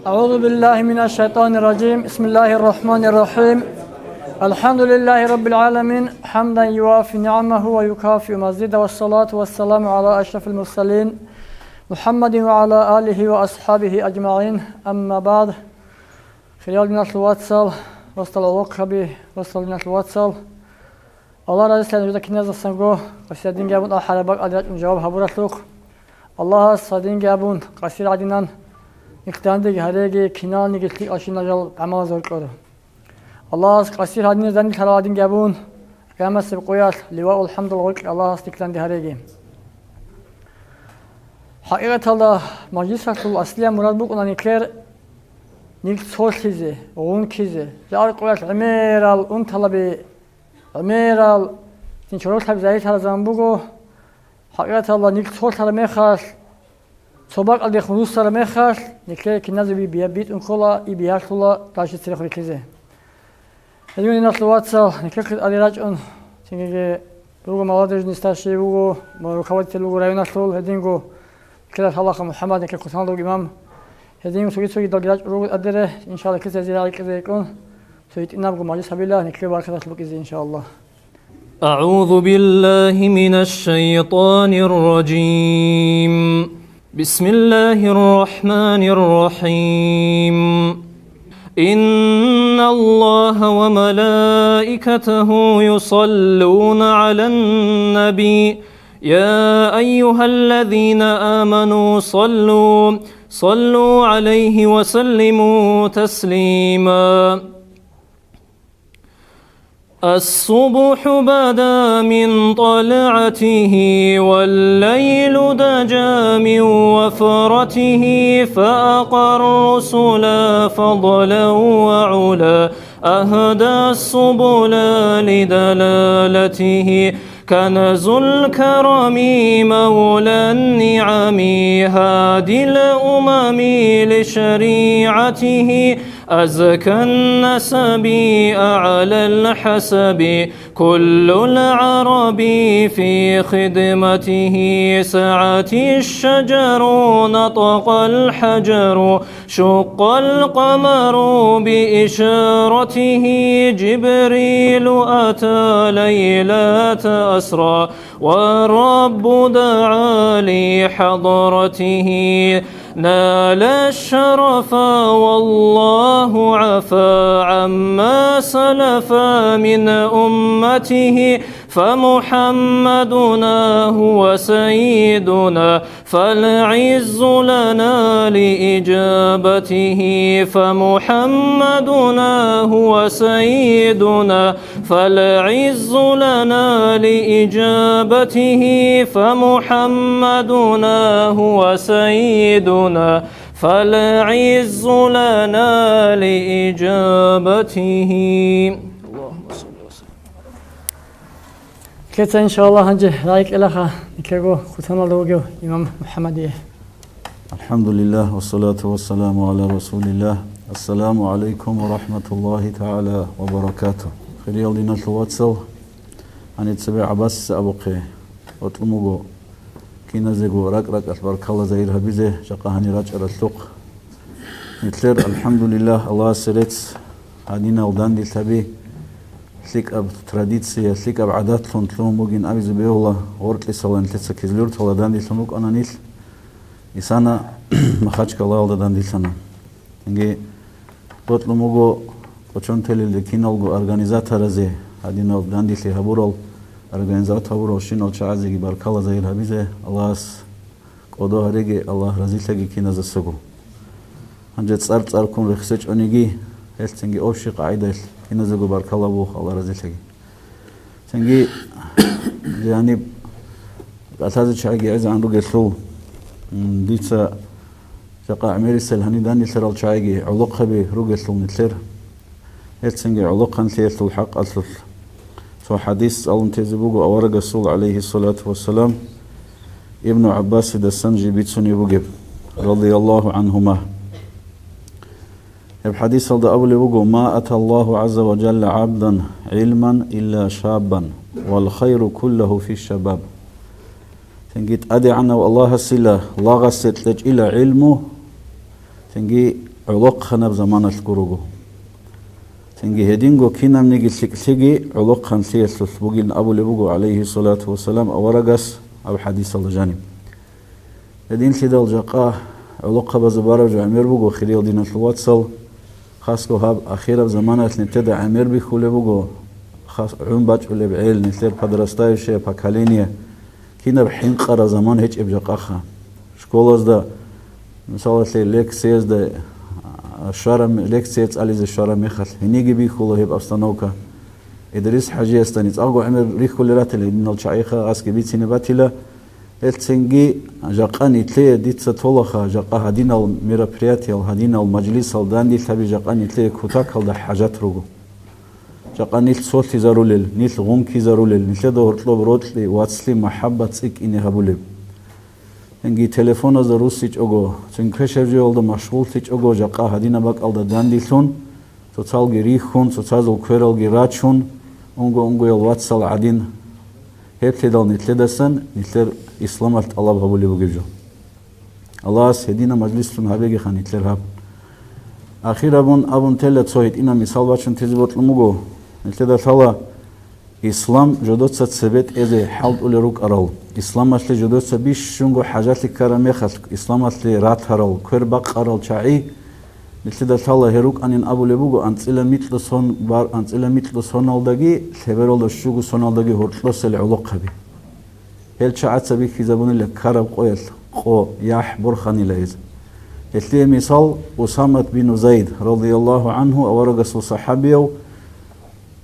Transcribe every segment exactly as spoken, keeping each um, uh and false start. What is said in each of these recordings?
أعوذ بالله من الشيطان الرجيم. بسم الله الرحمن الرحيم. الحمد لله رب العالمين، حمدا يوافي نعمه ويكافئ مزيده، والصلاة والسلام على أشرف المرسلين محمد وعلى آله وأصحابه أجمعين. أما بعد. Хириял диналъул вацал, росдал гӀолохъаби, росдал диналъул вацал. Аллагь разилъаян нужеда киназдасанго, къасир гьадинги абун ахӀараб бакӀалде рачӀун жаваб гьабуралъухъ. Аллагьас гьадинги абун къасир гьадинан нилъ дандеги гьареги, киналниги лъикӀал щинал жал гӀамалазда гьоркьор. Аллагьас къасир гьадиназ данделъарал гьадинги абун, къиямасеб къоялъ ливаул хӀамдал гъоркье Аллагьас нилъ данде гьареги. ХӀакъикъаталда, мажлисалъул аслияб мурад букӀуна нилъер нилъ цолъизе, гъункизе, жакъа къоялъ гӀемерал унталаби, гӀемерал цин чороклъаби загьирлъараб заман буго. ХӀакъикъаталда, нилъ цолъараб мехалъ, цо бакӀалдехун руссараб мехалъ, нилъее киназеби бия-, битӀун ккола, и биялъула дальше церехъ рихьизе. Гьедин, диналъул вацал, нилъехъе тӀаде рачӀун, цинги руго молодежный старший вуго, ва руководитель вуго районалъул, гьединго нилъеда лъалаха МухӀаммад, нилъер хъусаналда вуго имам. Гьединго цоги-цогидалги рачӀун руго тӀадере, иншаллагь, нилъеца гьезие рагӀи кьезе рекӀун, цо гьитӀинабго мажлис гьабила, нилъее баракаталъ букӀизе, иншаллагь. أعوذ بالله من الشيطان الرجيم. بسم الله الرحمن الرحيم. إن الله وملائكته يصلون على النبي، يا أيها الذين آمنوا صلوا، صلوا عليه وسلموا تسليما. الصبح بدا من طلعته، والليل دجا من وفرته، فأقى الرسل فضلا وعلا، أهدى السبل لدلالته، كنز الكرم مولى النعم، هادي الأمم لشريعته، أزكى النسب أعلى الحسب، كل العرب في خدمته، سعت الشجر نطق الحجر، شق القمر بإشارته، جبريل أتى ليلة أسرى، والرب دعا لحضرته، نال الشرف والله عفا عما سلف من أمته، فمحمدنا هو سيدنا، فالعز لنا لإجابته، فمحمدنا هو سيدنا، فالعز لنا لإجابته، فمحمدنا هو سيدنا، فالعز لنا لإجابته. اللهم صل وسلم. Нилъеца, иншаллагь, гьанже рагӀи кьелаха нилъерго хъусаналда вугев имам МухӀаммадие. الحمد لله والصلاة والسلام على رسول الله. السلام عليكم ورحمة الله تعالى وبركاته. Хириял диналъул вацал, гьаниб цебе ГӀаббасица абухъе, бокьун буго киназего ракӀ-ракӀалъ баркала загьир гьабизе, жакъа гьанир рачӀаралъухъ. Нилъер, алхӀамдулиллагь, Аллагьасе рецц, гьадинал данделъаби лъикӀаб традиция, лъикӀаб гӀадатлъун лъугьун бугин абизе бегьула. Гъоркьисала нилъеца Кизлюртала данделъун рукӀана нилъ, исана Махачкалаялда данделъана. Цинги бокьун буго Кочон телилде киналго организаторазе, гьадинал данделъи гьабурал, организатор гьабурал щинал чагӀазеги баркала загьир гьабизе, Аллагьас кӀодо гьареги, Аллагь разилъаги киназасаго. Гьанже цӀар-цӀарккун рехсечӀониги, гьелъцинги общий къагӀидаялъ киназего баркала буго, Аллагь разилъаги. Цинги, жаниб, кӀалъазе чагӀиги гӀезегӀан ругелъул, м, дица жакъа гӀемерисел гьаниб данделъарал чагӀиги гӀолохъаби ругелъул нилъер. Гьелцинги гӀолохъанлъиялъул хӀакъалъулъ цо хӀадис цӀалун тезе буго аварагасул, гӀалайгьиссалату вассалам, Ибну ГӀаббасидасан жиб бицунеб бугеб, радияллагьу гӀанхума. Гьеб хӀадисалда абулеб буго: «Ма аталлагьу гӀазза ва жалла гӀабдан гӀилман илла шаббан, вал хайру куллагьу фи шабаб». Цинги ТӀадегӀанав Аллагьасила лагъасе кьечӀила гӀилму, цинги гӀолохъанаб заманалъго руго. Цинги гьединго кинабниги лъикӀлъиги гӀолохъанлъиялъулъ бугилан абулеб буго, гӀалайгьиссалату вассалам, аварагас гьаб хӀадисалда жаниб. Гьединлъидал жакъа гӀолохъабазда бараб жо гӀемер буго, хириял диналъул вацал, хасго гьаб ахираб заманаялъ нилъеда гӀемер бихьулеб буго, хас-, гӀун бачӀулеб гӀел, нилъер подрастающее поколение, кинаб хӀинкъараб заман гьечӀеб жакъаха. Школазда, мисалалъе, лекциязда, а, щвараб, лекция цӀализе щвараб мехалъ, гьениги бихьула гьеб обстановка. Идрис ХӀажиясда ницӀалго гӀемер рихьулел ратила, гьединал чагӀиха асги бицине батила. Гьелцинги жакъа нилъее дица толаха, жакъа гьадинал мероприятиял, гьадинал мажлисал дандилъаби жакъа нилъее кутакалда хӀажат руго. Жакъа нилъ цолъизарулел, нилъ гъункизарулел, нилъеда гьоркьоб рокьи, вацлъи, махӀаббат цӀикӀкӀине гьабулеб. Цинги телефоназда руссичӀого, цин квешаб жоялда машгъуллъичӀого, жакъа гьадинаб бакӀалда дандилъун, цоцалги рихьун, цоцазул квералги рачун, унго-унгоял вацал гӀадин, гьеблъидал нилъедасан нилъер исламалъ тӀалаб гьабулеб бугеб жо. Аллагьас гьединаб мажлислъун гьабегиха нилъер гьаб. Ахир абун, абун тела цо гьитӀинаб мисал бачун тезе бокьун буго. Нилъеда лъала ислам жодоца цебетӀезе хӀалтӀулел рукӀарал, исламалъе жодоца бищунго хӀажалъи ккараб мехалъ, исламалъе ратарал, квер бакъарал чагӀи, нилъеда лъала гьел рукӀанин абулеб буго, анцӀила микьго сон бар-, анцӀила микьго соналдаги лъебералда щуго соналдаги гьоркьосел гӀолохъаби. Гьел чагӀаца бихьизабунила ккараб къоялъ къо, яхӀ борханила гьез. Гьелъие мисал Усамат бину Зайд, радияллагьу гӀангьу, аварагасул сахӀабияв,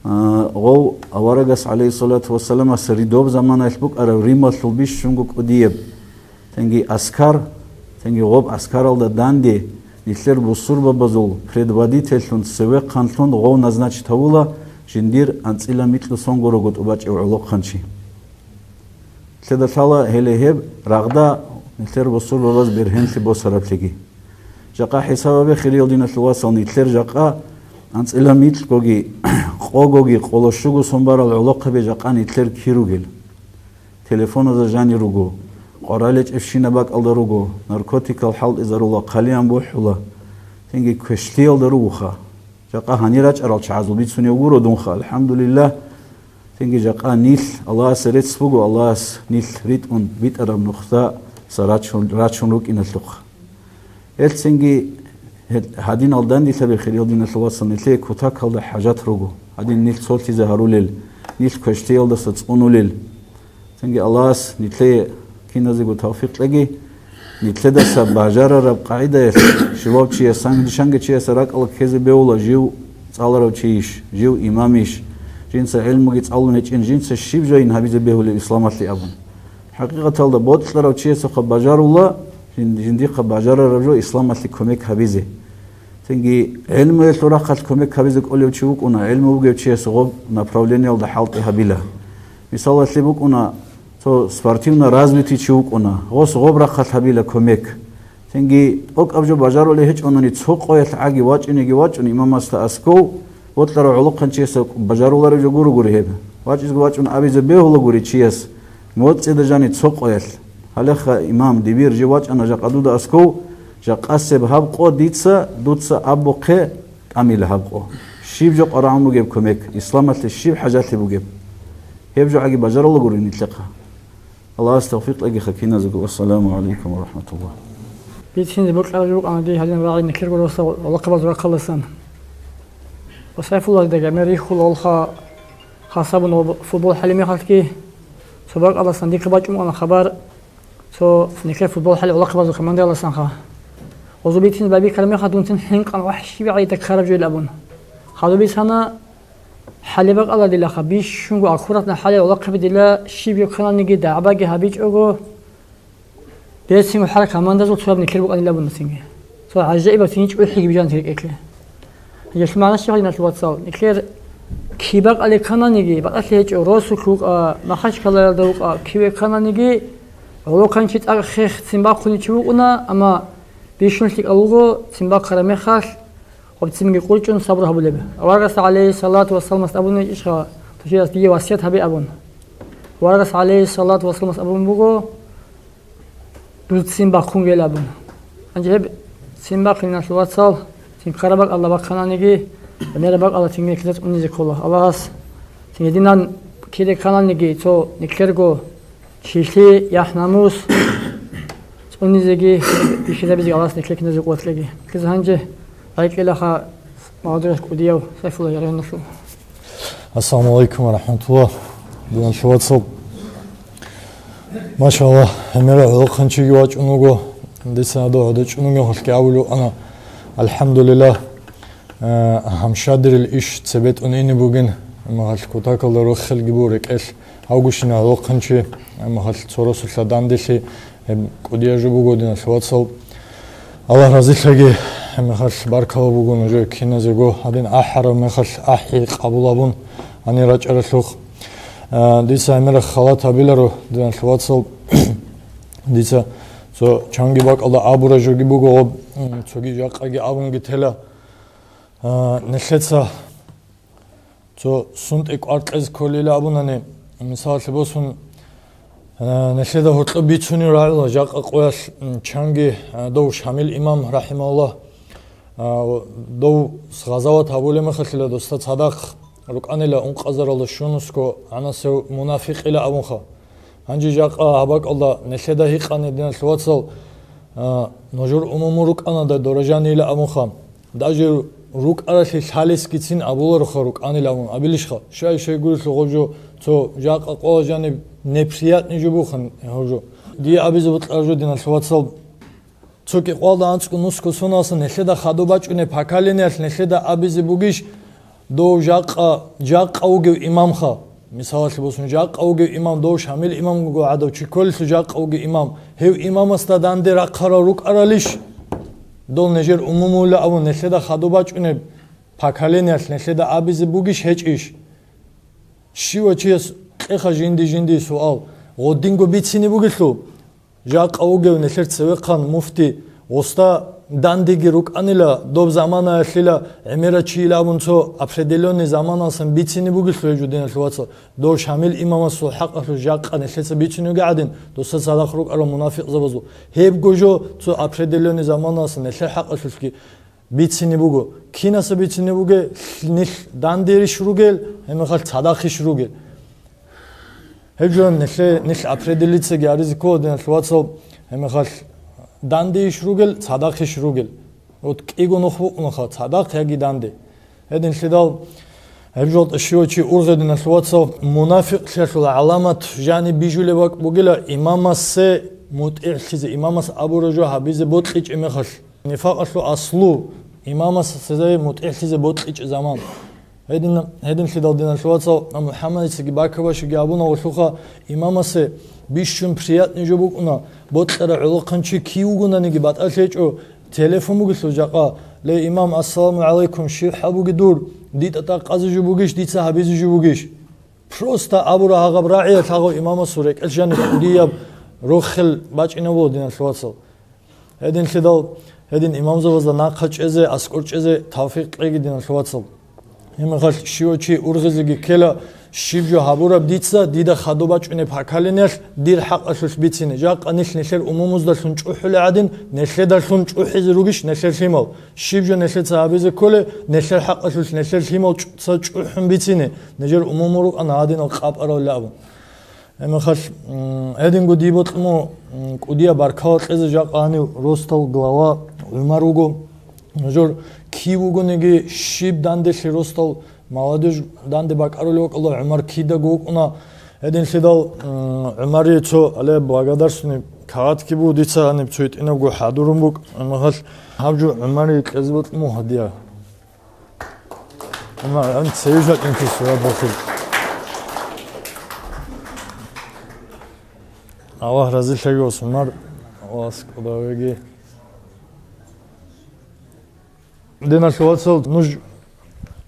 а, гъов аварагас, гӀалайгьиссалату вассаламас, ридоб заманаялъ букӀараб Рималъул бищунго кӀудияб, цинги аскар, цинги гъоб аскаралда данде нилъер бусурбабазул предводительлъун, цевехъанлъун гъов назначить гьавула жиндир анцӀила микьго сонгурого тӀубачӀев гӀолохъанчи. Нилъеда лъала гьеле гьеб рагъда нилъер бусурбабаз бергьенлъи босараблъиги. Жакъа хӀисаб гьабе, хириял диналъул вацал, нилъер жакъа анцӀила микьгоги, къогоги, къоло щуго сон барал гӀолохъаби жакъа нилъер кир ругел. Телефоназда жанир руго, къваралечӀебщинаб бакӀалда руго, наркотикал хӀалтӀизарула, хъалиян бухӀула, цинги квешлъиялда ругоха. Жакъа гьанир рачӀарал чагӀазул бицунев гуро дунха, алхӀамдулиллагь. Цинги жакъа нилъ Аллагьасе рецц буго, Аллагьас нилъ ритӀун битӀараб нухда са рачун, рачун рукӀиналъухъ. Гьелцинги гьед-, гьадинал дандилъаби, хириял диналъул вацал, нилъее кутакалда хӀажат руго, гьадин нилъ цолъизе гьарулел, нилъ квешлъиялдаса цӀунулел. Цинги Аллагьас нилъее киназего тавфикъ кьеги, нилъедаса бажарараб къагӀидаялъ, щивав чияс, гьанже щанги чияс ракӀалда ккезе бегьула, жив цӀаларав чийищ, жив имамищ, жинца гӀилмуги цӀалун гьечӀин, жинца щиб жайин гьабизе бегьулеб исламалъе абун. ХӀакъикъаталда бокьарав чиясухъа бажарула, жин-, жиндихъа бажарараб жо исламалъе кумек гьабизе. Цинги гӀилмуялъул рахъалъ кумек гьабизе кӀолев чи вукӀуна, гӀилму бугев чияс гъоб направлениялда хӀалтӀи гьабила. Мисалалъе букӀуна, цо спортивно развитый чи вукӀуна, гъос гъоб рахъалъ гьабила кумек. Цинги тӀокӀаб жо бажарулей гьечӀонани цо къоялъ гӀаги вачӀинеги вачӀун имамасда асков, бокьарав гӀолохъанчиясда бажаруларев жо гуро гури гьеб. ВачӀизеги вачӀун абизе бегьула гури чияс, моцӀида жани цо къоялъ. Гьалеха, имам, дибир, жив вачӀана жакъа дуда асков, жакъасеб гьаб къо дица, дуца абухъе, тӀамила гьаб къо. Щиб жо къварагӀун бугеб кумек, исламалъе щиб хӀажалъи бугеб? Гьеб жо гӀаги бажарала гури нилъехъа. Аллагьас тавфикъ кьегиха киназего. Вассаламу гӀалайкум ва рахӀматуллагь. Бицинзе бокьараб жо букӀана дие гьалин рагӀи нилъерго росдал гӀолохъабазул рахъалдасан. Ва Сайфуллагьида гӀемер рихьула гьалха хасабун ва футбол хӀалимехалъги цо бакӀалдасан дихъе бачӀун букӀана хабар, цо нилъер футбол хӀали гӀолохъабазул командаялдасанха. Гъозу бицинзе байбихьараб мехалъ дунцин хӀинкъан вагьши бигӀаида ккараб жо ил абун. Гьалу бицана, хӀалебакъала дилаха, бищунго аккуратно хӀалел гӀолохъаби дила щиб ккананиги дагӀбаги гьабичӀого, берцинго хӀара командазул цояб нилъер букӀанилабуна цинги. Цо гӀажаибаб цинги чӀухӀиги бижана рекӀелъе. Гьелъул магӀна щиб гьалиналъул вацал? Нилъер кибакъали ккананиги, бакӀалъи гьечӀо, росулъ вукӀа, Махачкалаялда вукӀа, киве ккананиги, гӀолохъанчи цӀакъ хех цин бахъунев чи вукӀуна, амма бищун лъикӀал вуго, цин бахъараб мехалъ, гъоб цинги къулчӀун сабру гьабулеб. Аварагас гӀалайгьиссалату вассаламас абуна ишха, тушияс дие васият гьабе абун. Аварагас гӀалайгьиссалату вассаламас абун буго, дуца цин бахъун гел абун. Гьанже гьеб Цин бахъинал вацал, цин хъараб бакӀалда бахъананиги, гӀемераб бакӀалда цин нилъеца цӀунизе ккола. Аллагьас цин гьединан кире ккананиги, цо нилъерго чилъи, яхӀ-намус цӀунизеги бихьизабизе Аллагьас нилъер киназего къуват кьеги. Киз гьанже гӀайкьилаха магӀдурас кӀудияв Сайфулла Яргьаналъул. Ассаламу алейкум ва рахматуллах. Диналъул вацал. Машалла, гьемера гӀолохъанчиги вачӀун вуго. Дица гьадав гьадачӀун вугев халкъи абулев ана. АлхӀамдулиллагь, э, гьамшадирил иш цебетӀун ине бугин, магьалъ кутакалда рохелги бу рекӀелъ. Гьавгущина гӀолохъанчи, э, магьалъ цо росулъа данделъи, гьеб кӀудияв жо буго, диналъул вацал. Аллагь разилъаги, гьеб мехалъ баркала буго нужее киназего, гьадин ахӀараб мехалъ ахӀи къабул гьабун гьанир рачӀаралъухъ. А, дица гьамирахъ халат гьабиларо, диналъул вацал, дица цо чанги бакӀалда абура жоги буго, м, цоги жакъаги абунги тела. А, нилъеца Цо сунтӀи кӀвар кьезе кколила абунани, мисалалъе босун, э, нилъеда гьоркьоб бицунев рагӀула жакъа къоялъ, м, чанги, э, дов Шамил имам, рахӀимагьуллагь, э, дов гъазават гьабулеб мехалъила досда цадахъ рукӀанила ункъазаралда щунусго гӀанасев мунафикъила абунха. Гьанже жакъа гьаб бакӀалда нилъеда гьикъани, диналъул вацал, а, нужер умуму рукӀанада доражанила абунха. Даже рукӀаралъе лъалесгицин абулароха рукӀанила абун, абилищха? Щай-щай гурелъул гъоб жо цо жакъа къола жаниб неприятный жо бугоха гьаб жо. Дие абизе бокьараб жо, диналъул вацал. Цо кӀикъоялда анцӀго нусго соналъ нилъеда хадуб бачӀунеб поколениялъ нилъеда абизе бугищ, дов жакъа, жакъа вугев имамха? Мисалалъе босун, жакъа вугев имам, дов Шамил имам вуго гӀадав чи кколелъул жакъа вугев имам. Гьев имамасда данде рахъарал рукӀаралищ? Дол нижер умумула абун нилъеда хадуб бачӀунеб поколениялъ нилъеда абизе бугищ, гьечӀищ? Щивав чияс кьеха жинди-жинди суал. Гъодинго бицине бугелъул, жакъа вугев нилъер цевехъан муфти, гъосда дандеги рукӀанила, доб заманаялъила гӀемерачийила абун цо определённый заманалсан бицине бугелъул гьечӀо, диналъул вацал, дов Шамил имамасул хӀакъалъулъ жакъа нилъеца бицине бугеб гӀадин, досда цадахъ рукӀарал мунафикъзабазул. Гьебго жо цо определённый заманалсан нилъер хӀакъалъулъги бицине буго. Кинаса бицине буге, нилъ дандерищ ругел, гьебмехалъ цадахъищ ругел? Гьеб жо нилъе-, нилъ определиться гьаризе ккола, диналъул вацал, гьебмехалъ дандейищ ругел, цадахъищ ругел. Вот кӀиго нух букӀунаха, цадахъ яги данде. Гьединлъидал гьеб жолда щивав чи ургъе, диналъул вацал, мунафикълъиялъул гӀаламат жаниб бижулеб бакӀ бугила имамасе мутӀигӀлъизе, имамас абураб жо гьабизе бокьичӀеб мехалъ. Нифакъалъул аслу, имамасда цере мутӀигӀлъизе бокьичӀеб заман. Гьедин-, гьединлъидал, диналъул вацал, МухӀаммадицаги бакабашиги абуна гъолъухъа, имамасе бищун приятный жо букӀуна, бокьарав гӀолохъанчи кив вугонаниги батӀалъи гьечӀо, телефон бугелъул жакъа: «Ле, имам, ассаламу гӀалайкум, щиб хӀал бугеб дур? Дида тӀакъазе жо бугищ, дица гьабизе жо бугищ?» Просто абура гьагъаб рагӀиялъ гьагъав имамасул рекӀелъ жаниб кӀудияб рохел бачӀинабула, диналъул вацал. Гьединлъидал гьедин имамзабазда нахъа чӀезе, аскӀор чӀезе тавфикъ кьеги, диналъул вацал. Гьебмехалъ щивав чи ургъизеги ккела, щиб жо гьабураб дица, дида хадуб бачӀунеб поколениялъ дир хӀакъалъулъ бицине. Жакъа нилъ нилъер умумуздалъун чӀухӀулеб гӀадин, нилъедалъун чӀухӀизе ругищ нилъер лъимал? Щиб жо нилъеца гьабизе кколеб, нилъер хӀакъалъулъ нилъер лъимал чӀ-, ца чӀухӀун бицине, нижер умуму рукӀана гьадинал къапӀаралли абун. Гьебмехалъ, м, гьединго дие бокьун, м, кӀудияб баркала кьезе жакъа гьанив росдал глава ГӀумар вуго. Нужер кив вугониги, щиб данделъи росдал молодежь данде бакӀарулев вукӀала, ГӀумар кидаго вукӀуна. Гьединлъидал, м, ГӀумарие цо, але, благодарственный кагъатги буго, дица гьаниб цо гьитӀинабго хӀадурун букӀ. Гьебмехалъ гьаб жо ГӀумарие кьезе бокьун гьадия. Амма гьаниб цеве жакъинги сура бохил. Аллагь разилъаги, ГӀумар, Аллагьас кӀудавеги. Диналъул вацал, нуж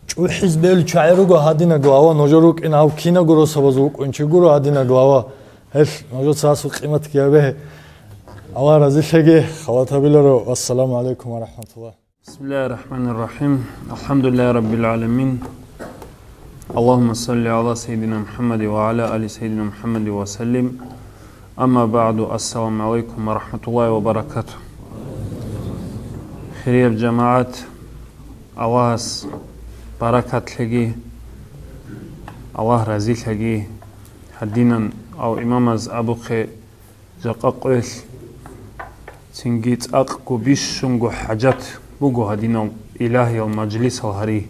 чӀухӀиз бел чагӀи руго гьадина глава, нужер рукӀин гьав кинаго росабаз вукӀун чи гуро гьадина глава. Гьелъ нужеца асул къиматги гьабе. Аллагь разилъаги, халат гьабиларо. Вассаламу гӀалайкум ва рахӀматуллагь. بسم الله الرحمن الرحيم. الحمد لله رب العالمين. اللهم صل على سيدنا محمد وعلى آل سيدنا محمد وسلم. أما بعد، السلام عليكم ورحمة الله وبركاته. Хирияб жамагӀат, Аллагьас баракат лъеги, Аллагь разилъаги. Гьадинан ав имамаз абухъе, жакъа къоялъ цинги цӀакъго бищунго хӀажат буго гьадинал илагьиял мажлисал гьари.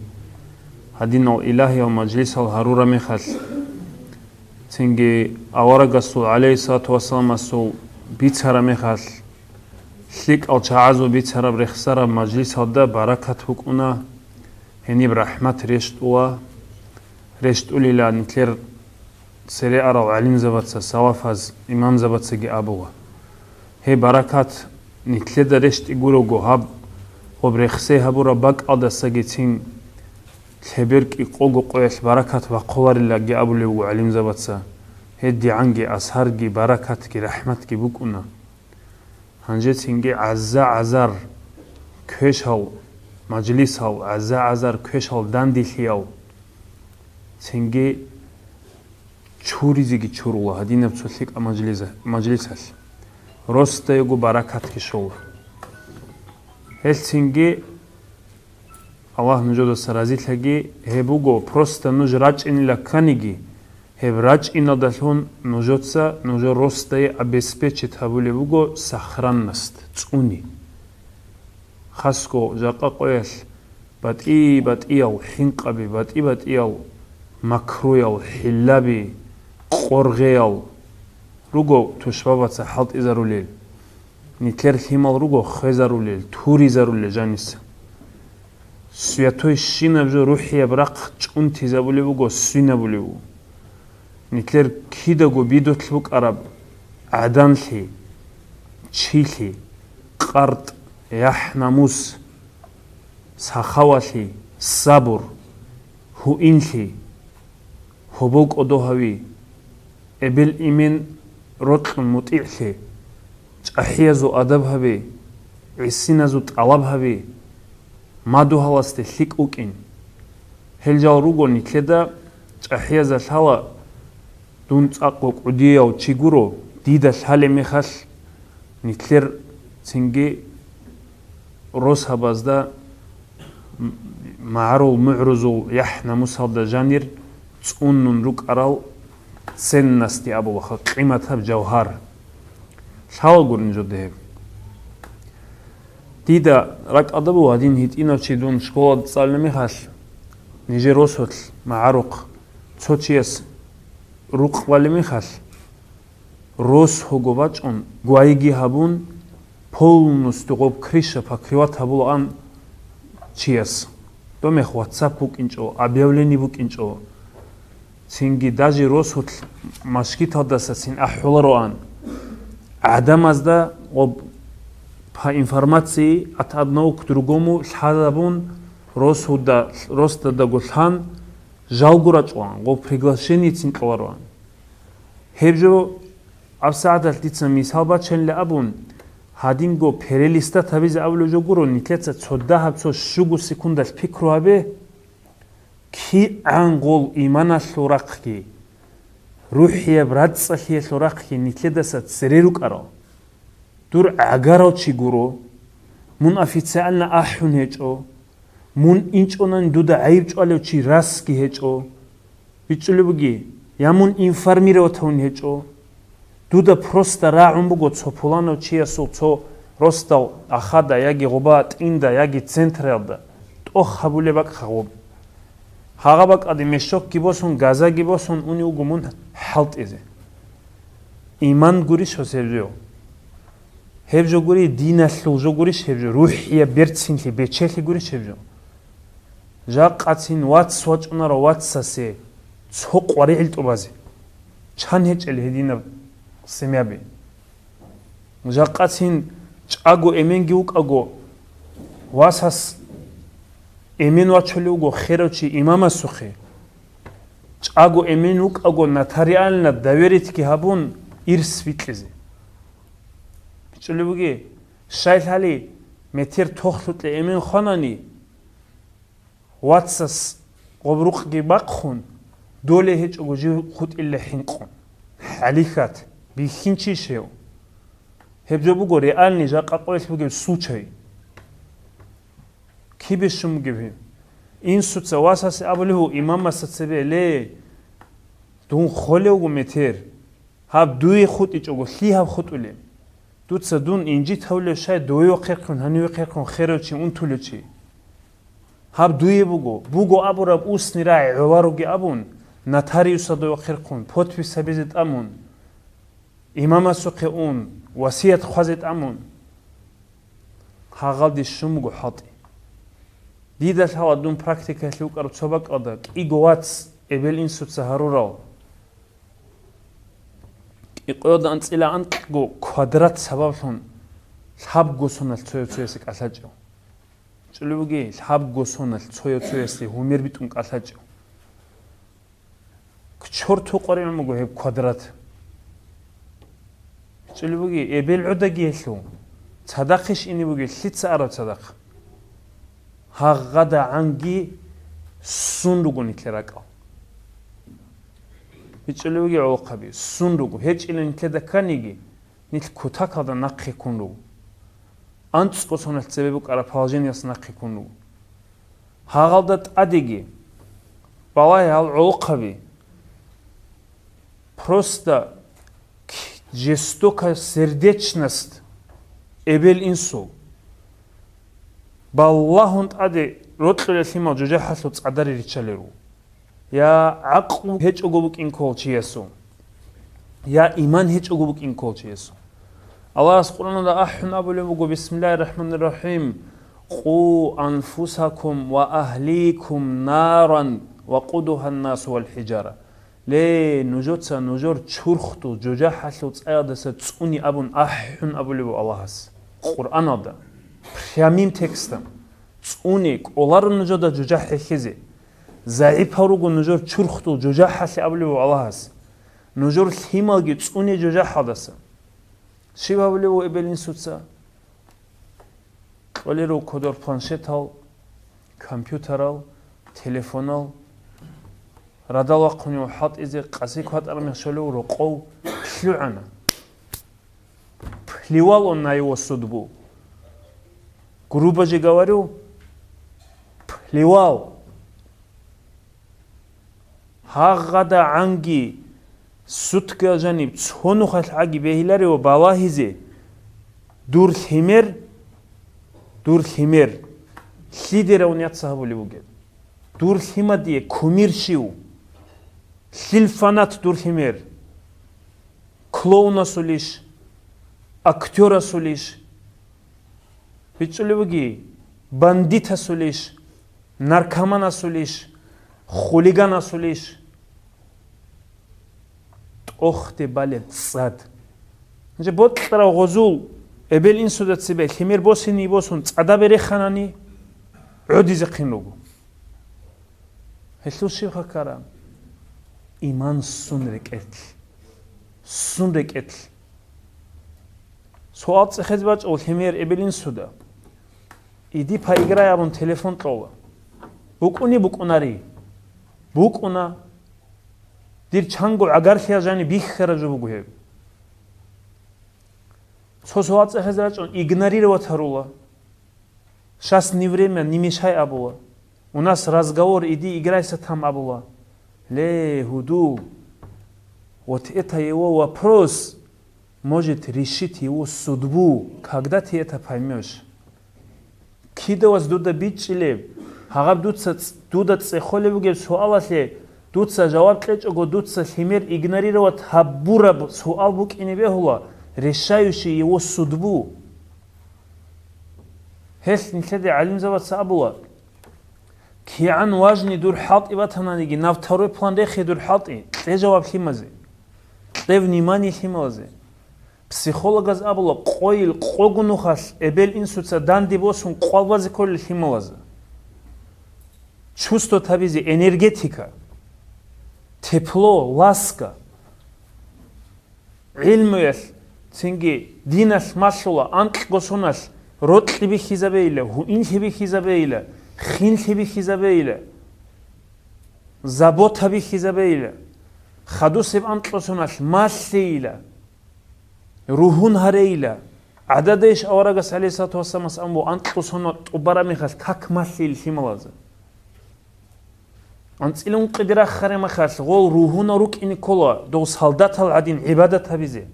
Гьадинал илагьиял мажлисал гьарураб мехалъ, цинги аварагасул, гӀалейхиссалату вассаламасул, бицараб мехалъ, лъикӀал чагӀазул бицараб рехсараб мажлисалда баракат букӀуна, гьениб рахӀмат рещтӀула, рещтӀулила нилъер цере арал гӀалимзабаца, салафаз, имамзабацаги абула. Гьеб баракат нилъеда рещтӀи гурого гьаб, гъоб рехсей гьабураб бакӀалдасагицин лъеберкӀи къого къоялъ баракат бахъуларилаги абулеб буго гӀалимзабаца. ГьедигӀанги асарги, баракатги, рахӀматги букӀуна. Гьанже цинги гӀаза-гӀазар квешал мажлисал, гӀаза-гӀазар квешал данделъиял, цинги чуризеги чурула гьадинаб цо лъикӀаб мажлиза-, мажлисалъ. Росдаего баракатги щола. Гьелъ цинги Аллагь нужедаса разилъаги, гьеб буго, просто нуж рачӀинила кканиги, гьеб рачӀиналдалъун нужеца нужер росдае обеспечить гьабулеб буго сохранность, цӀуни. Хасго жакъа къоялъ батӀи-батӀиял хӀинкъаби, батӀи-батӀиял макруял, хӀиллаби, къоргъеял руго тушбабаца хӀалтӀизарулел. Нилъер лъимал руго хвезарулел, туризарулел жаниса. Святой щинаб жо рухӀияб рахъ чӀунтизабулеб буго, свинабулеб буго. Нилъер кидаго бидулъ букӀараб гӀаданлъи, чилъи, къартӀ, яхӀ-намус, сахавалъи, сабур, гьуинлъи, гьобол кӀодо гьави, эбел-эмен рокьун мутӀигӀлъи, чӀахӀиязул адаб гьаби, гӀисиназул тӀалаб гьаби, мадугьаласде лъикӀ вукӀин. Гьел жал руго нилъеда чӀахӀиязда лъала, дун цӀакъго кӀудияв чи гуро, дида лъалеб мехалъ, нилъер цинги росабазда м-, магӀарул мугӀрузул яхӀ-намусалда жанир цӀунун рукӀарал ценности абулаха, къиматаб жавгьар. Лъала гурин жо дегьеб. Дида ракӀалда буго гьадин гьитӀинав чи дун школалда цӀалулеб мехалъ, нижер росулъ магӀарухъ цо чияс рукъ балеб мехалъ, рос гього бачӀун, гвайги гьабун, полностью гъоб крыша покрывать гьабулаан чияс. Доб мех WhatsApp букӀинчӀо, объявление букӀинчӀо. Цинги даже росулъ машгиталдаса цин ахӀулароан. ГӀадамазда гъоб по информации от одного к другому лъазабун, росуда-, росдадаго лъан, жалго рачӀван, гъоб приглашение цин кьолароан. Гьеб жо, гьабсагӀаталъ дица мисал бачанила абун, гьадинго перелистать гьабизе абулеб жо гуро, нилъеца цо дагьаб, цо щуго секундалъ пикру гьабе, кигӀан гъол иманалъул рахъги, рухӀияб рацӀцӀалъиялъул рахъги нилъедаса цере рукӀарал. Дур гӀагарав чи гуро, мун официально ахӀун гьечӀо, мун инчӀонани дуда гӀайиб чӀвалев чи расги гьечӀо, бичӀчӀулеб буги, я мун информировать гьавун гьечӀо, дуда просто рагӀун буго цо пуланав чиясул цо росдал ахада яги гъоба тӀинда яги централда тӀох гьабулеб бакӀ гъоб. Гьагъа бакӀалде мешокги босун, газаги босун унев вуго мун хӀалтӀизе. Иман гурищ гьес гьеб жо? Гьеб жо гури, диналъул жо гурищ гьеб жо? РухӀияб берцинлъи, бечелъи гурищ гьеб жо? Жакъацин вац вачӀунаро вацасе цо къваригӀел тӀубазе. Чан гьечӀел гьединаб семьяби? Жакъацин чӀаго эменги вукӀаго, васас эмен вачулев вуго херав чи имамасухъе. ЧӀаго эмен вукӀаго, нотариально доверитьги гьабун, ирс бикьизе. БичӀчӀулеб буги, щай лъали, метер тохлъукье эмен хванани, вацас гъоб рукъги бахъун, доле гьечӀого жив хутӀилла хӀинкъун. ХӀалихьат, бихьинчищ гьев? Гьеб жо буго реальный жакъа къоялъ бугеб случай. Кибе щун бугеб гьеб? Инсуца васасе абулев гьу имамасда цебе: «Ле, дун холев вуго метер. Гьаб дуе хутӀичӀого, лъи гьаб хутӀулеб? Дуца дун инжит гьавулев щай, дове вахъерхъун, гьаниве вахъерхъун херав чи унтулев чи? Гьаб дуе буго, буго абураб усни рагӀи гӀолароги абун, нотариусалда вахъерхъун, подпись гьабизе тӀамун, имамасухъе ун, васият хъвазе тӀамун». Гьагъалде щун буго хӀалтӀи. Дида лъала дун практикаялъе вукӀараб цо бакӀалда кӀиго вац эбел-инсуца гьарурал. КӀикъоялда анцӀила анкьго квадрат сабаблъун лъабго соналъ цояв-цоясе кӀалъачӀев. ЧӀолебуги, лъабго соналъ цояв-цоясе гьумер битӀун кӀалъачӀев. Чорт гьукъаригӀун буго гьеб квадрат. БичӀчӀулеб бугеб, эбел гӀодоги гьелъул. Цадахъищ ине бугеб, лъица араб цадахъ? ГьагъадагӀанги ссун руго нилъер ракӀал. БичӀчӀулеб бугеб, гӀолохъаби, ссун руго. ГьечӀилан нилъеда кканиги, нилъ кутакалда нахъе ккун руго. АнцӀго соналъ цебе букӀараб положениялъ нахъе ккун руго. Гьагъалда тӀадеги, балагье гьал гӀолохъаби, просто к-, жестокая сердечность эбел-инсул. Балагьун тӀаде рокьулел лъимал жужахӀалъул цӀадари риччалел руго. Я гӀакълу гьечӀого букӀин ккол чиясул, я иман гьечӀого букӀин ккол чиясул. Аллагьас Къуръаналда ахӀун абулеб буго: «Бисмиллагьир рахӀманир рахӀим. Къу анфусакум ва агьликум наран вакъудугьан насу вал хӀижара». Ле, нужеца нужер чурхдул жужахӀалъул цӀаялдаса цӀуне абун ахӀун абулеб буго Аллагьас Къуръаналда, прямым текстом: «ЦӀуне кӀоларо нужеда жужахӀ хӀехьезе». ЗагӀипал руго нужер чурхдул жужахӀалъе абулеб буго Аллагьас, нужер лъималги цӀуне жужахӀалдаса. Щиб гьабулеб буго эбел-инсуца? Кьолел руго кодор планшетал, компьютерал, телефонал. Радал вахъунев хӀалтӀизе къаси кватӀар мех щолев рокъов лъугӀана. Плевал он на его судьбу. Грубо же говорю, плевал. ГьагъадагӀанги суткал жаниб цо нухалъ гӀаги бегьиларева балагьизе, дур лъимер, дур лъимер лъидерав няца гьабулеб бугеб. Дур лъимадие кумир щив? Лъил фанат дур лъимер? Клоунасулищ? Актёрасулищ? БичӀчӀулеб бугеб, бандитасулищ, наркоманасулищ, хулиганасулищ? ТӀохде балеб цӀад. Гьанже бокьарав гъозул эбел-инсуда цебе лъимер босине босун цӀадабе реханани, гӀодизехъин руго. Гьелъул щибха ккараб? Иман ссун рекӀелъ. Ссун рекӀелъ. Суал цӀехезе бачӀо лъимер эбел-инсуда. «Иди поиграй», — абун телефон кьола. БукӀуни букӀунари. БукӀуна. Дир чанго гӀагарлъиялъ жаниб бихьараб жо буго гьеб. Цо суал цӀехезе рачӀун игнорировать гьарула. «Щас не время, не мешай», — абула. «У нас разговор, иди играйся там», — абула. Ле, гьудул. Вот это его вопрос может решить его судьбу, когда ты это поймёшь. Кидавас дуда бичӀчӀилеб, гьагъаб дуца ц-, дуда цӀехолеб бугеб суалалъе дуца жаваб кьечӀого, дуца лъимер игнорировать гьабураб суал букӀине бегьула, решающий его судьбу. Гьелъ нилъеде гӀалимзабаца абула: «КигӀан важный дур хӀалтӀи батананиги, на второй план рехе дур хӀалтӀи, кье жаваб лъимазе, кье внимание лъималазе». Психологаз абула, къойил къого нухалъ эбел-инсуца данде босун къвал базе кколел лъималазда. Чувствовать гьабизе, энергетика, тепло, ласка. ГӀилмуялъ, цинги диналъ малъула, анкьго соналъ рокьи бихьизабейила, гьуинлъи бихьизабейила, хинлъи бихьизабейила, забота бихьизабейила, хадусеб анкьго соналъ малъейила, ругьун гьарейила, ГӀадада иш аварагас, гӀалейхиссалату вассаламас, амма анкьго соналъ тӀубараб мехалъ как малъила лъималазе. АнцӀила ункъиде рахараб мехалъ гъол ругьунал рукӀине ккола, дов солдатал гӀадин гӀибадат гьабизе.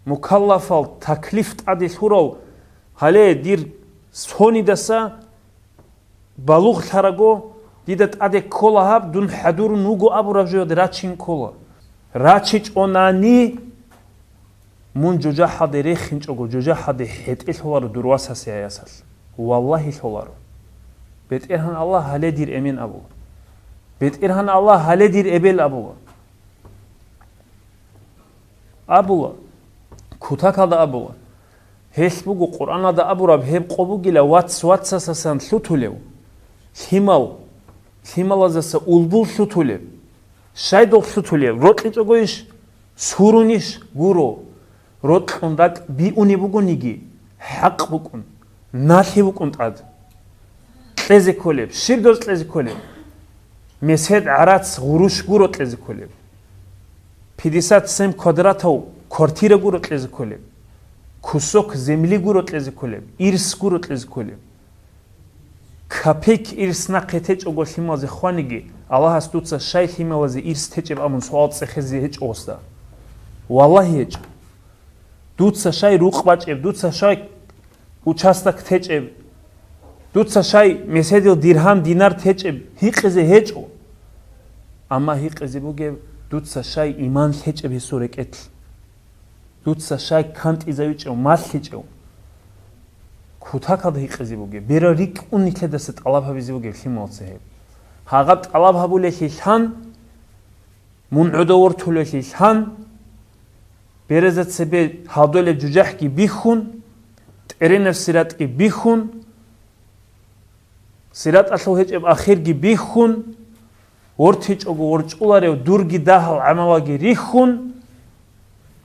Мукаллафал таклиф тӀаде лъурав, гьале дир сонидаса балугълъараго, дида тӀаде ккола гьаб, дун хӀадурун вуго абураб жоялде рачин ккола. РачичӀонани, мун жужахӀалде рехинчӀого, жужахӀалде хӀетӀе лъоларо дур васасе гьаясалъ. Валлагьи, лъоларо. БетӀергьан Аллагь, гьале дир эмен абула. БетӀергьан Аллагь, гьале дир эбел абула. Абула. Кутакалда абула. Гьелъ буго Къуръаналда абураб, гьеб къо бугила вац вацасасан лъутулев, лъимал, лъималазаса улбул лъутулеб. Щайдул лъутулеб? РокьичӀогойищ? Сурунищ? Гуро. Рокьун ракӀ биуни бугониги, хӀакъ букӀун, налъи букӀун тӀад. Кьезе кколеб? Щиб доз кьезе кколеб? Месед, гӀарац, гъурущ гуро кьезе кколеб. Пятьдесят семь квадратов квартира гуро кьезе кколеб. Кусок земли гуро кьезе кколеб. Ирс гуро кьезе кколеб. Копейк ирс нахъе течӀого лъималазе хваниги, Аллагьас дуца щай лъималазе ирс течӀеб абун суал цӀехезе гьечӀо гъосда. Валлагьи, гьечӀо. Дуца щай рукъ бачӀеб, дуца щай участок течӀеб, дуца щай меседил диргьам, динар течӀеб гьикъизе гьечӀо. Амма гьикъизе бугеб, дуца щай иман лъечӀеб гьесул рекӀелъ. Дуца щай кантӀизавичӀев, малъичӀев? Кутакалда гьикъизе бугеб, берал рикӀкӀун нилъедаса тӀалаб гьабизе бугеб лъималаца гьеб. Гьагъаб тӀалаб гьабулелъи лъан, мун гӀодов вортулелъи лъан, беразда цебе гьалдолеб жужахӀги бихьун, тӀеренаб сиратӀги бихьун, сиратӀалъул гьечӀеб ахирги бихьун, вортичӀого ворчӀуларев дурги дагьал гӀамалаги рихьун,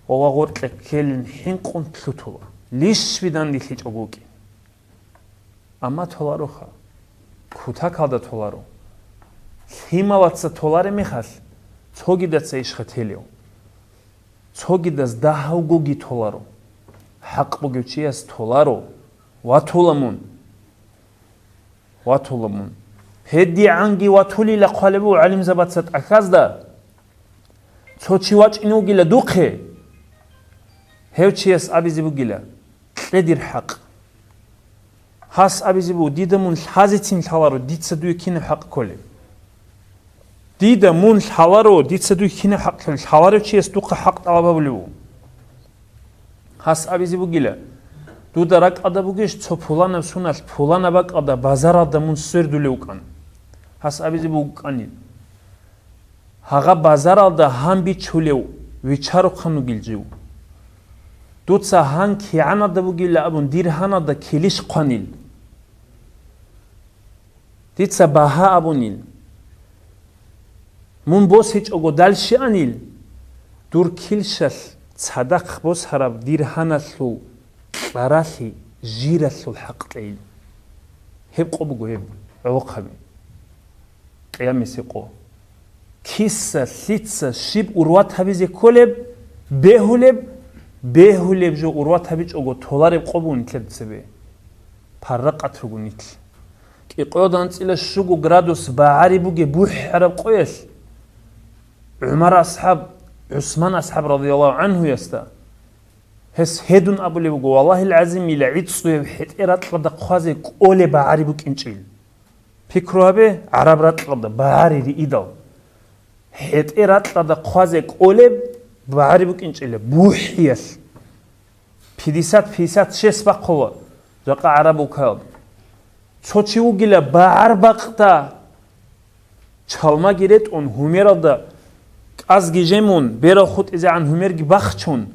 ва гъоркье ккелин хӀинкъун лъутула, лищ бидан дилъичӀого вукӀин. Амма толароха, кутакалда толаро. Лъималаца толареб мехалъ, цогидаца ишха телев. Цогидаз дагьавгоги толаро. ХӀакъ бугев чияс толаро. Ватула мун. Ватула мун. ГьедигӀанги ватулила хъвалеб буго гӀалимзабаца тӀахьазда. Цо чи вачӀине вугила духъе, гьев чияс абизе бугила: «Кье дир хӀакъ». Гьас абизе буго: «Дида мун лъазецин лъаларо, дица дуе кинаб хӀакъ кколеб? Дида мун лъаларо, дица дуе кинаб хӀакъ кколеб?» Лъаларев чияс духъа хӀакъ тӀалаб гьабулев вуго. Гьас абизе бугила: «Дуда ракӀалда бугищ цо пуланаб суналъ, пуланаб бакӀалда базаралда мун свердулев вукӀан?» Гьас абизе буго кӀанил. Гьагъа базаралда гьан бичулев вичарухъан вугил жив. Дуца гьан кигӀаналда бугилла абун дир гьаналда килищ хъванил? Дица багьа абунил. Мун босичӀого дальше анил, дур килщалъ цадахъ босараб дир гьаналъул кьаралъи жиралъул хӀакъ кьейил. Гьеб къо буго гьеб гӀолохъаби. Къиямисе къо. Киса, лъица, щиб урват гьабизе кколеб, бегьулеб, бегьулеб жо урват гьабичӀого толареб къо бугин нилъер цебе. Парракъат руго нилъ. КӀикъоялда анцӀила щуго градус багӀари бугеб бухӀараб къоялъ, ГӀумар асхӀаб, ГӀусман асхӀаб радияллагьу гӀанхуясда, гьес гьедун абулеб буго: «Валлагьил гӀазим, ила гӀицӀуяб хӀетӀе ракьалда хъвазе кӀолеб багӀари букӀинчӀил». Пикру гьабе, гӀараб ракьалда багӀари риидал. ХӀетӀе ракьалда хъвазе кӀолеб багӀари букӀинчӀила бухӀиялъ. Пятьдесят, пятьдесят шесть бахъула жакъа гӀараб улкаялда. Цо чи вугила багӀар бакъда, чалмаги ретӀун, гьумералда кӀазги жемун, берал хутӀизегӀан гьумерги бахчун,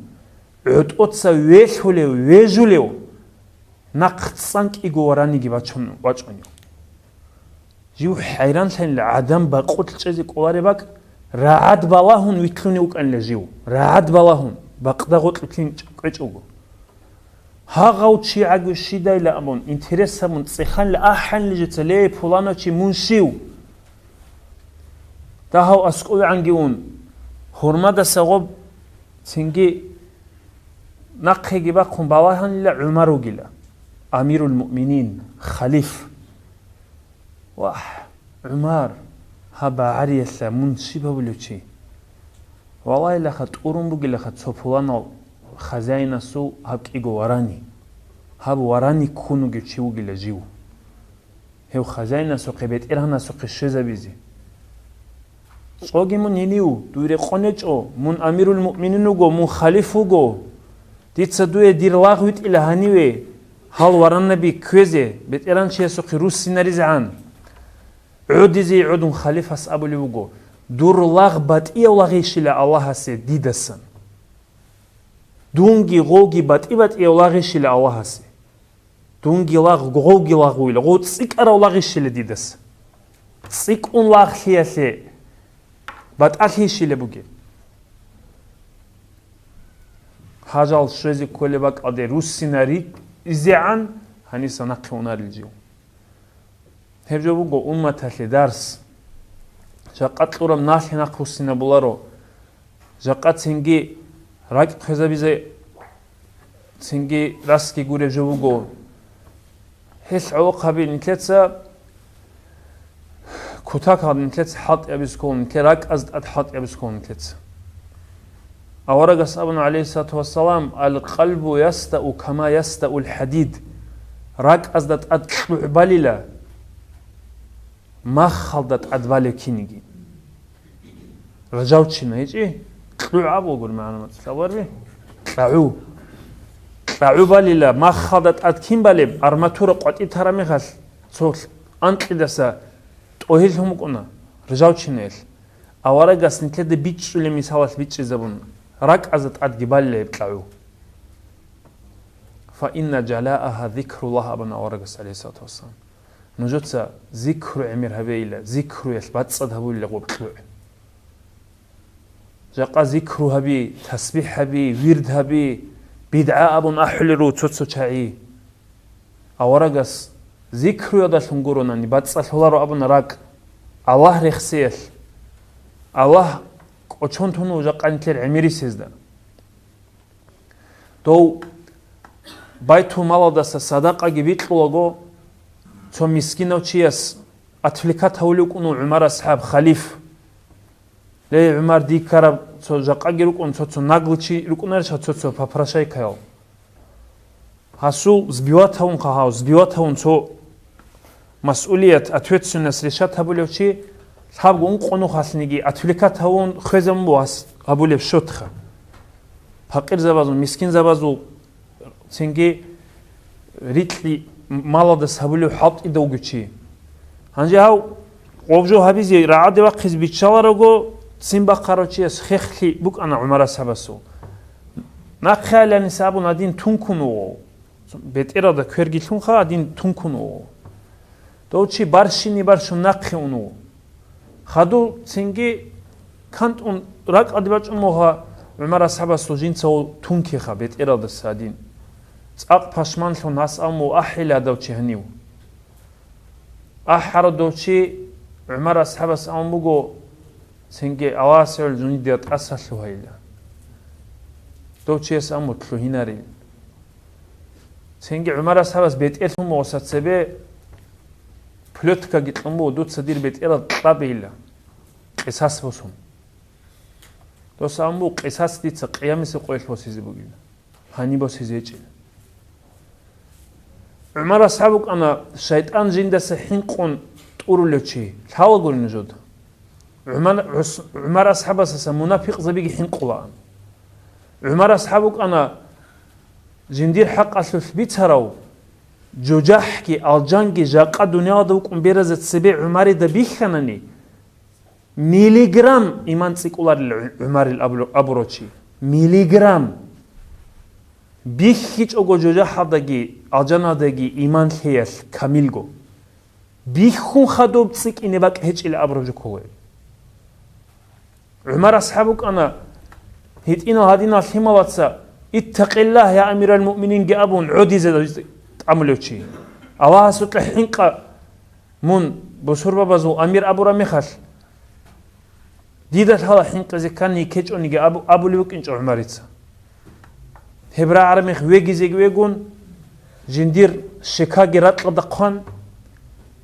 гӀотӀоца велъулев, вежулев, нахъ цӀанкӀиго вараниги бачун вачӀунев. Жив хӀайранлъанила гӀадан бакъулъ чӀезе кӀолареб бакӀ, рагӀад балагьун витлъунев вукӀанила жив. РагӀад балагьун, бакъда гъоркь витлъин кӀвечӀого. Гьагъав чи гӀаги щидайила абун, интерес гьабун, цӀеханила ахӀанила жеца: «Ле, пуланав чи, мун щив?» Дагьав аскӀовегӀанги ун, гьурмадаса гъоб цинги Нахъеги бахъун балагьанила ГӀумар вугила, амирул муъминин, халиф. Вагь, ГӀумар, гьаб багӀариялъа мун щиб гьабулев чи? Валлагьилаха, тӀурун бугилаха цо пуланал хазяинасул гьаб кӀиго варани. Гьаб варани ккун вугев чи вугила жив. Гьев хазяинасухъе, бетӀергьанасухъе щвезабизе. ЦӀоги мун гьенив, дуй рекъон гьечӀо, мун амирул муъминин вуго, мун халиф вуго. Дица дуе дир лагъ витӀила гьаниве, гьал варанаби кквезе, бетӀергьанчиясухъе руссинаризегӀан. ГӀодизе гӀодун халифас абулев вуго: «Дур лагъ батӀияв лагъищила Аллагьасе дидасан. Дунги гъовги батӀи-батӀияв лагъищила Аллагьасе. Дунги лагъ, гъовги лагъуйла, гъов цӀикӀкӀарав лагъищила дидаса. ЦӀикӀкӀун лагълъиялъе батӀалъийищила бугеб?» Гьажал щвезе кколеб бакӀалде руссинаризегӀан гьаниса нахъе унарил жив. Гьеб жо буго умматалъе дарс. Жакъа кьураб налъи нахъ руссинабуларо. Жакъа цинги ракӀ хвезабизе, цинги расги гуреб жо буго. Гьелъ гӀолохъ гьаби нилъеца, кутакал нилъеца хӀалтӀи гьабиз ккола, нилъер ракӀаз тӀад хӀалтӀи гьабиз ккола нилъеца. Аварагас абуна, гӀалейхиссалату вассалам: «Ал-къалбу ястау кама ястаул хӀадид». РакӀазда тӀад кьугӀ балила, махалда тӀад балев киниги. Ржавчина гьечӀи? КьугӀ абулгури магӀна мацӀалъ абарби? КьагӀу. КьагӀу балила, махалда тӀад кин балеб, арматура къватӀи тараб мехалъ цо анкьидаса тӀогьиллъун букӀуна, ржавчинаялъ. Аварагас нилъеда бичӀчӀулеб мисалалъ бичӀчӀизабун, ракӀазда тӀадги балила гьеб кьагӀу. «Фа инна жалаагьа зикруллагь», – абуна аварагас, гӀалейхиссалату вассалам. Нужеца зикру гӀемер гьабейила, зикруялъ бацӀцӀад гьабулила гъоб кьугӀ. Жакъа зикру гьаби, тасбихӀ гьаби, вирд гьаби, бидгӀа абун ахӀулел руго цо-цо чагӀи. Аварагас зикруялдалъун гуронани бацӀцӀалъуларо абуна ракӀ, Аллагь рехсеялъ. Аллагь кӀочон тун вуго жакъа нилъер гӀемерисезда. Дов байтулмалалдаса садакъаги бикьулаго, цо мискинав чияс отвлекать гьавулев вукӀун ГӀумар асхӀаб, халиф. Ле, ГӀумар, дие ккараб цо жакъаги рукӀун, цо-цо наглый чи рукӀунарищ, цо-цо попрошайкаял. Гьасул сбивать гьавун хъа гьав, сбивать гьавун цо масъулият, ответственность решать гьабулев чи, лъабго ункъо нухалъниги отвлекать гьавун хвезабун буго гьас гьабулеб счётха. Пакъирзабазул, мискинзабазул цинги рикьи малалдас гьабулев хӀалтӀидав вуго чи. Гьанже гьав гъоб жо гьабизе рагӀаде вахъизе биччаларого, ццин бахъарав чияс хехлъи букӀана ГӀумар асхӀабасул. Нахъе айланиса абун гьадин тункун вуго. БетӀералда квергилъунха гьадин тункун вуго. Дов чи барщини-барщун нахъе ун вуго. Хадув цинги кантӀун ракӀалде бачӀун вуго ГӀумар асхӀабасул жинцавул тункиха бетӀералдаса гьадин. ЦӀакъ пашманлъун гьас абун буго: «АхӀила дов чи гьанив». АхӀарав дов чи ГӀумар асхӀабас абун буго, цинги Аллагьас гӀоло жундие тӀаса лъугьайила. Дов чияс абун буго лъугьинарин. Цинги ГӀумар асхӀабас бетӀерлъун буго гьасда цебе плёткаги кьун буго: «Дуца дир бетӀерал кьабейила, къисас босун». Дос абун буго: «Къисас дица къиямасеб къоялъ босизе бугила, гьаниб босизе гьечӀила». ГӀумар асхӀаб вукӀана шайтӀан жиндаса хӀинкъун тӀурулев чи. Лъалагури нужеда. ГӀуман-, ГӀус-, ГӀумар асхӀабасаса мунапикъзабиги хӀинкъулаан. ГӀумар асхӀаб вукӀана жиндир хӀакъалъулъ бицарав, жужахӀги алжанги жакъа дуниялда вукӀун беразда цебе ГӀумарида бихьанани, миллиграмм иман цӀикӀкӀуларила ГӀу-, ГӀумарил абу-, абурав чи. Миллиграмм. БихьичӀого жужахӀалдаги алжаналдаги иман лъеялъ камилго. Бихьун хадуб цӀикӀкӀине бакӀ гьечӀила абураб жо ккола. ГӀумар асхӀаб вукӀана гьитӀинал гьадинал лъималаца: «Иттакъиллагь, я амирал муъмининги», – абун, гӀодизе тӀамулев чи. Аллагьасукьа хӀинкъа, мун бусурбабазул амир абураб мехалъ, дида лъала хӀинкъизе ккани ккечӀониги абу-, абулев вукӀинчӀо ГӀумарица. Гьеб рагӀараб мех вегизеги вегун, жиндир щекаги ракьалда хъван,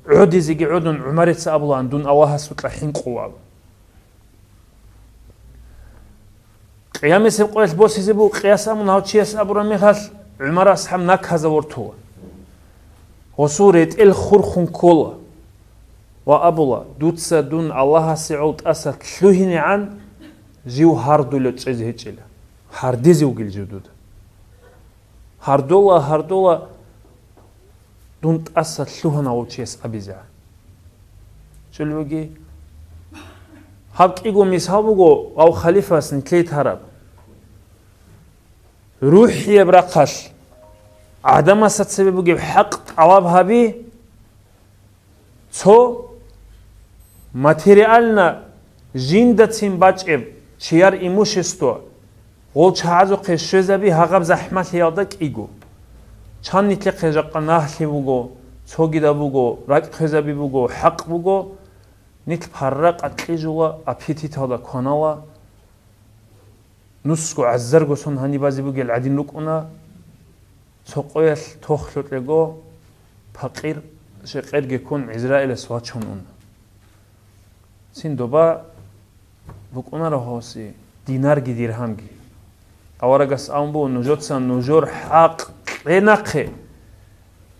гӀодизеги гӀодун, ГӀумарица абулаан: «Дун Аллагьасукьа хӀинкъула», – абун. Къиямасеб къоялъ босизе буго, къияс абун гьав чияс абураб мехалъ, ГӀумар асхӀаб наказа вортула. Гъосул ретӀел хурхун ккола ва абула: «Дуца дун Аллагьасе гӀол тӀаса лъугьинегӀан, жив гьардулев чӀезе гьечӀила, гьардезе вугил жив дуда». Гьардола, гьардола, дун тӀаса лъугьана гъов чияс абизе. Чулбуги, гьаб кӀиго мисал буго гъав халифас нилъее тараб. РухӀияб рахъалъ гӀадамасда цебе бугеб хӀакъ тӀалаб гьаби, цо материально жиндацин бачӀеб чияр имущество гъол чагӀазухъе щвезаби гьагъаб захӀмалъиялда кӀиго. Чан нилъехъе жакъа нагьлъи буго, цогидаб буго, ракӀ хвезаби буго, хӀакъ буго, нилъ парра къакълъижула, аппетиталда кванала, нусго гӀазарго сон гьаниб базе бугел гӀадин рукӀуна, цо къоялъ тохлъукьего, пакъир шекъерги ккун ГӀизраилас вачун уна. Цин доба букӀунаро гьоси динарги диргьамги. Аварагас абун буго: «Нужеца нужер хӀакъ кье нахъе,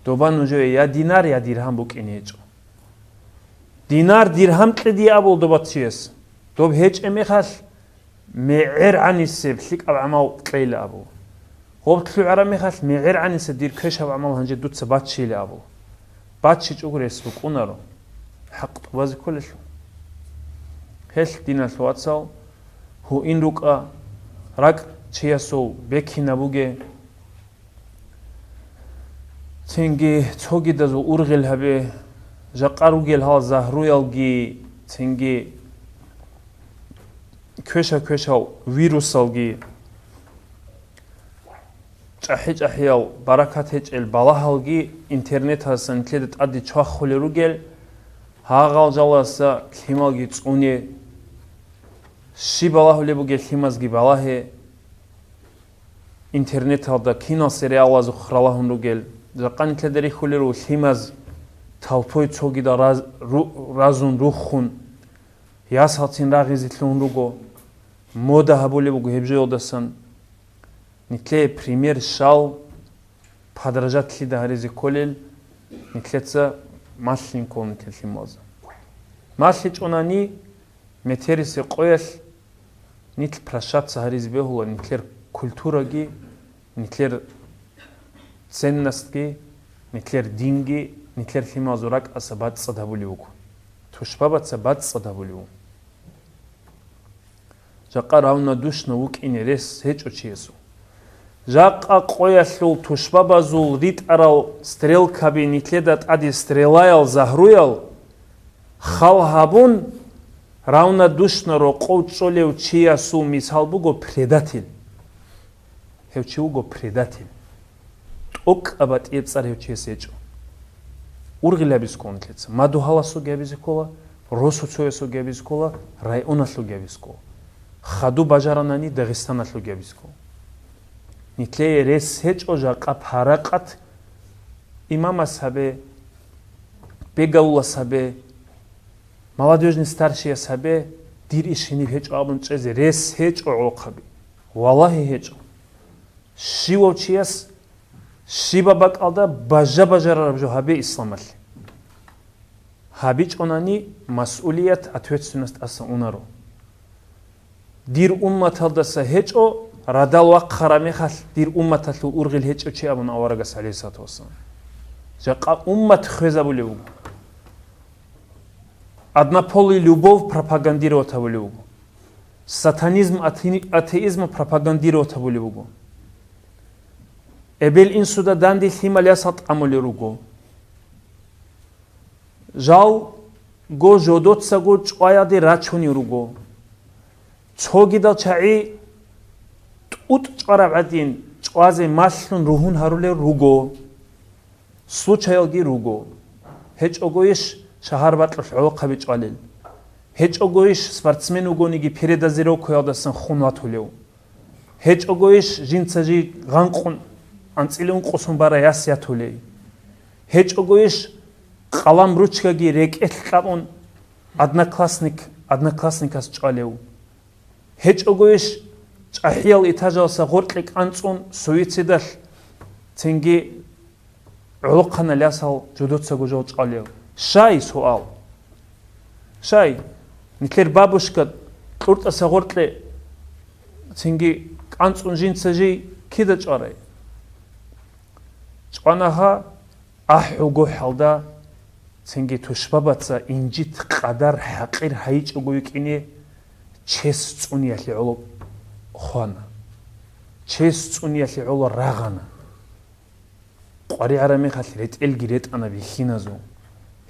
доба нужее я динар, я диргьам букӀине гьечӀо». Динар, диргьам кье дие абул доба чияс. Доб гьечӀеб мехалъ, мегӀергӀанисеб лъикӀаб гӀамал кьейила абу. Гъоб лъугӀараб мехалъ, мегӀергӀанисеб дир квешаб гӀамал гьанже дуца баччейила абу. БаччичӀого рес букӀунаро, хӀакъ тӀубазе кколелъул. Гьелъ, диналъ вацал, гьуин рукӀа, ракӀ чиясул бекинаб буге. Цинги цогидазул ургъел гьабе, жакъа ругел гьал загьруялги, цинги квеша-квешал вирусалги, чӀахӀи-чӀахӀиял баракат гьечӀел балагьалги интернеталдаса нилъеда тӀаде чвахулел ругел, гьагъал жаласа лъималги цӀуне, щиб балагьулеб бугеб лъимазги балагье. Интернеталда кинал сериалазухъ ралагьун ругел, жакъа нилъеда рихьулел ру лъимаз, толпой цогидал раз-, ру-, разун руххун, ясалцин рагъизе лъугьун руго, мода гьабулеб буго гьеб жоялдасан. Нилъее пример щал, подражатлъида гьаризе кколел, нилъеца малъин ккол нилъер лъималазда. МалъичӀонани, метерисеб къоялъ нилъ прощаться гьаризе бегьула нилъер культураги, нилъер ценностьги, нилъер динги, нилъер лъималазул ракӀаса бацӀцӀад гьабулев вуго. Тушбабаца бацӀцӀад гьабулев вуго. Жакъа равнодушно вукӀине рес гьечӀо чиясул. Жакъа къоялъул тушбабазул ритӀарал стрелкаби нилъеда тӀаде стрелаял, загьруял хал гьабун, равнодушно рокъов чӀолев чиясул мисал буго предатель. Гьев чи вуго предатель. ТӀокӀаб батӀияб цӀар гьев чиясе гьечӀо. Ургъилабизе ккола нилъеца. Мадугьаласулги гьабизе ккола, росуцоясулги гьабизе ккола, районалъулги гьабизе ккола. Хадуб бажаранани, Дагъистаналъулги гьабизе ккола. Нилъее рес гьечӀо жакъа паракъат имамас гьабе, бегавулас гьабе, молодёжный старшияс гьабе, дир иш гьениб гьечӀо абун чӀезе рес гьечӀо гӀолохъаби. Валлагьи, гьечӀо. Щивав чияс щибаб бакӀалда бажа-бажарараб жо гьабе исламалъе. ГьабичӀонани, масъулият, ответственность тӀаса унаро. Дир умматалдаса гьечӀо, радал вахъараб мехалъ дир умматалъул ургъел гьечӀев чи абун аварагас, гӀалейхиссалату вассалам. Жакъа уммат хвезабулев вуго. Однополый любовь пропагандировать гьабулев вуго. Сатанизм, атеи-, атеизм пропагандировать гьабулев вуго. Эбел-инсуда данде лъимал ясал тӀамулел руго. Жалго жодоцаго чӀваялде рачунел руго. Цогидал чагӀи тӀутӀ чӀвараб гӀадин чӀвазе малъун ругьун гьарулел руго. Случаялги руго. ГьечӀогойищ шагьар бакьулъ гӀолохъаби чӀвалел? ГьечӀогойищ спортсмен вугониги передозировкаялдасан хун ватулев? ГьечӀогойищ жинца жий гъанкъун анцӀила ункъосун бара яс ятулей? ГьечӀогойищ къалам ручкаги рекӀелъ кьабун одноклассник одноклассникас чӀвалев? ГьечӀогойищ чӀахӀиял этажалса гъоркье кӀанцӀун суицидалъ цинги гӀолохъанал ясал жодоцаго жо чӀвалев? Щай, суал. Щай, нилъер бабушка кьуртӀаса гъоркье цинги кӀанцӀун жинца жий кида чӀварай? ЧӀвана гьа, ахӀуго хӀалда, цинги тушбабаца инжит къадар хӀакъир гьайичӀого йикӀине, чес цӀуниялъе гӀоло хвана. Чес цӀуниялъе гӀоло рагъана. Къваригъ гьараб мехалъ ретӀелги ретӀана бихьиназул.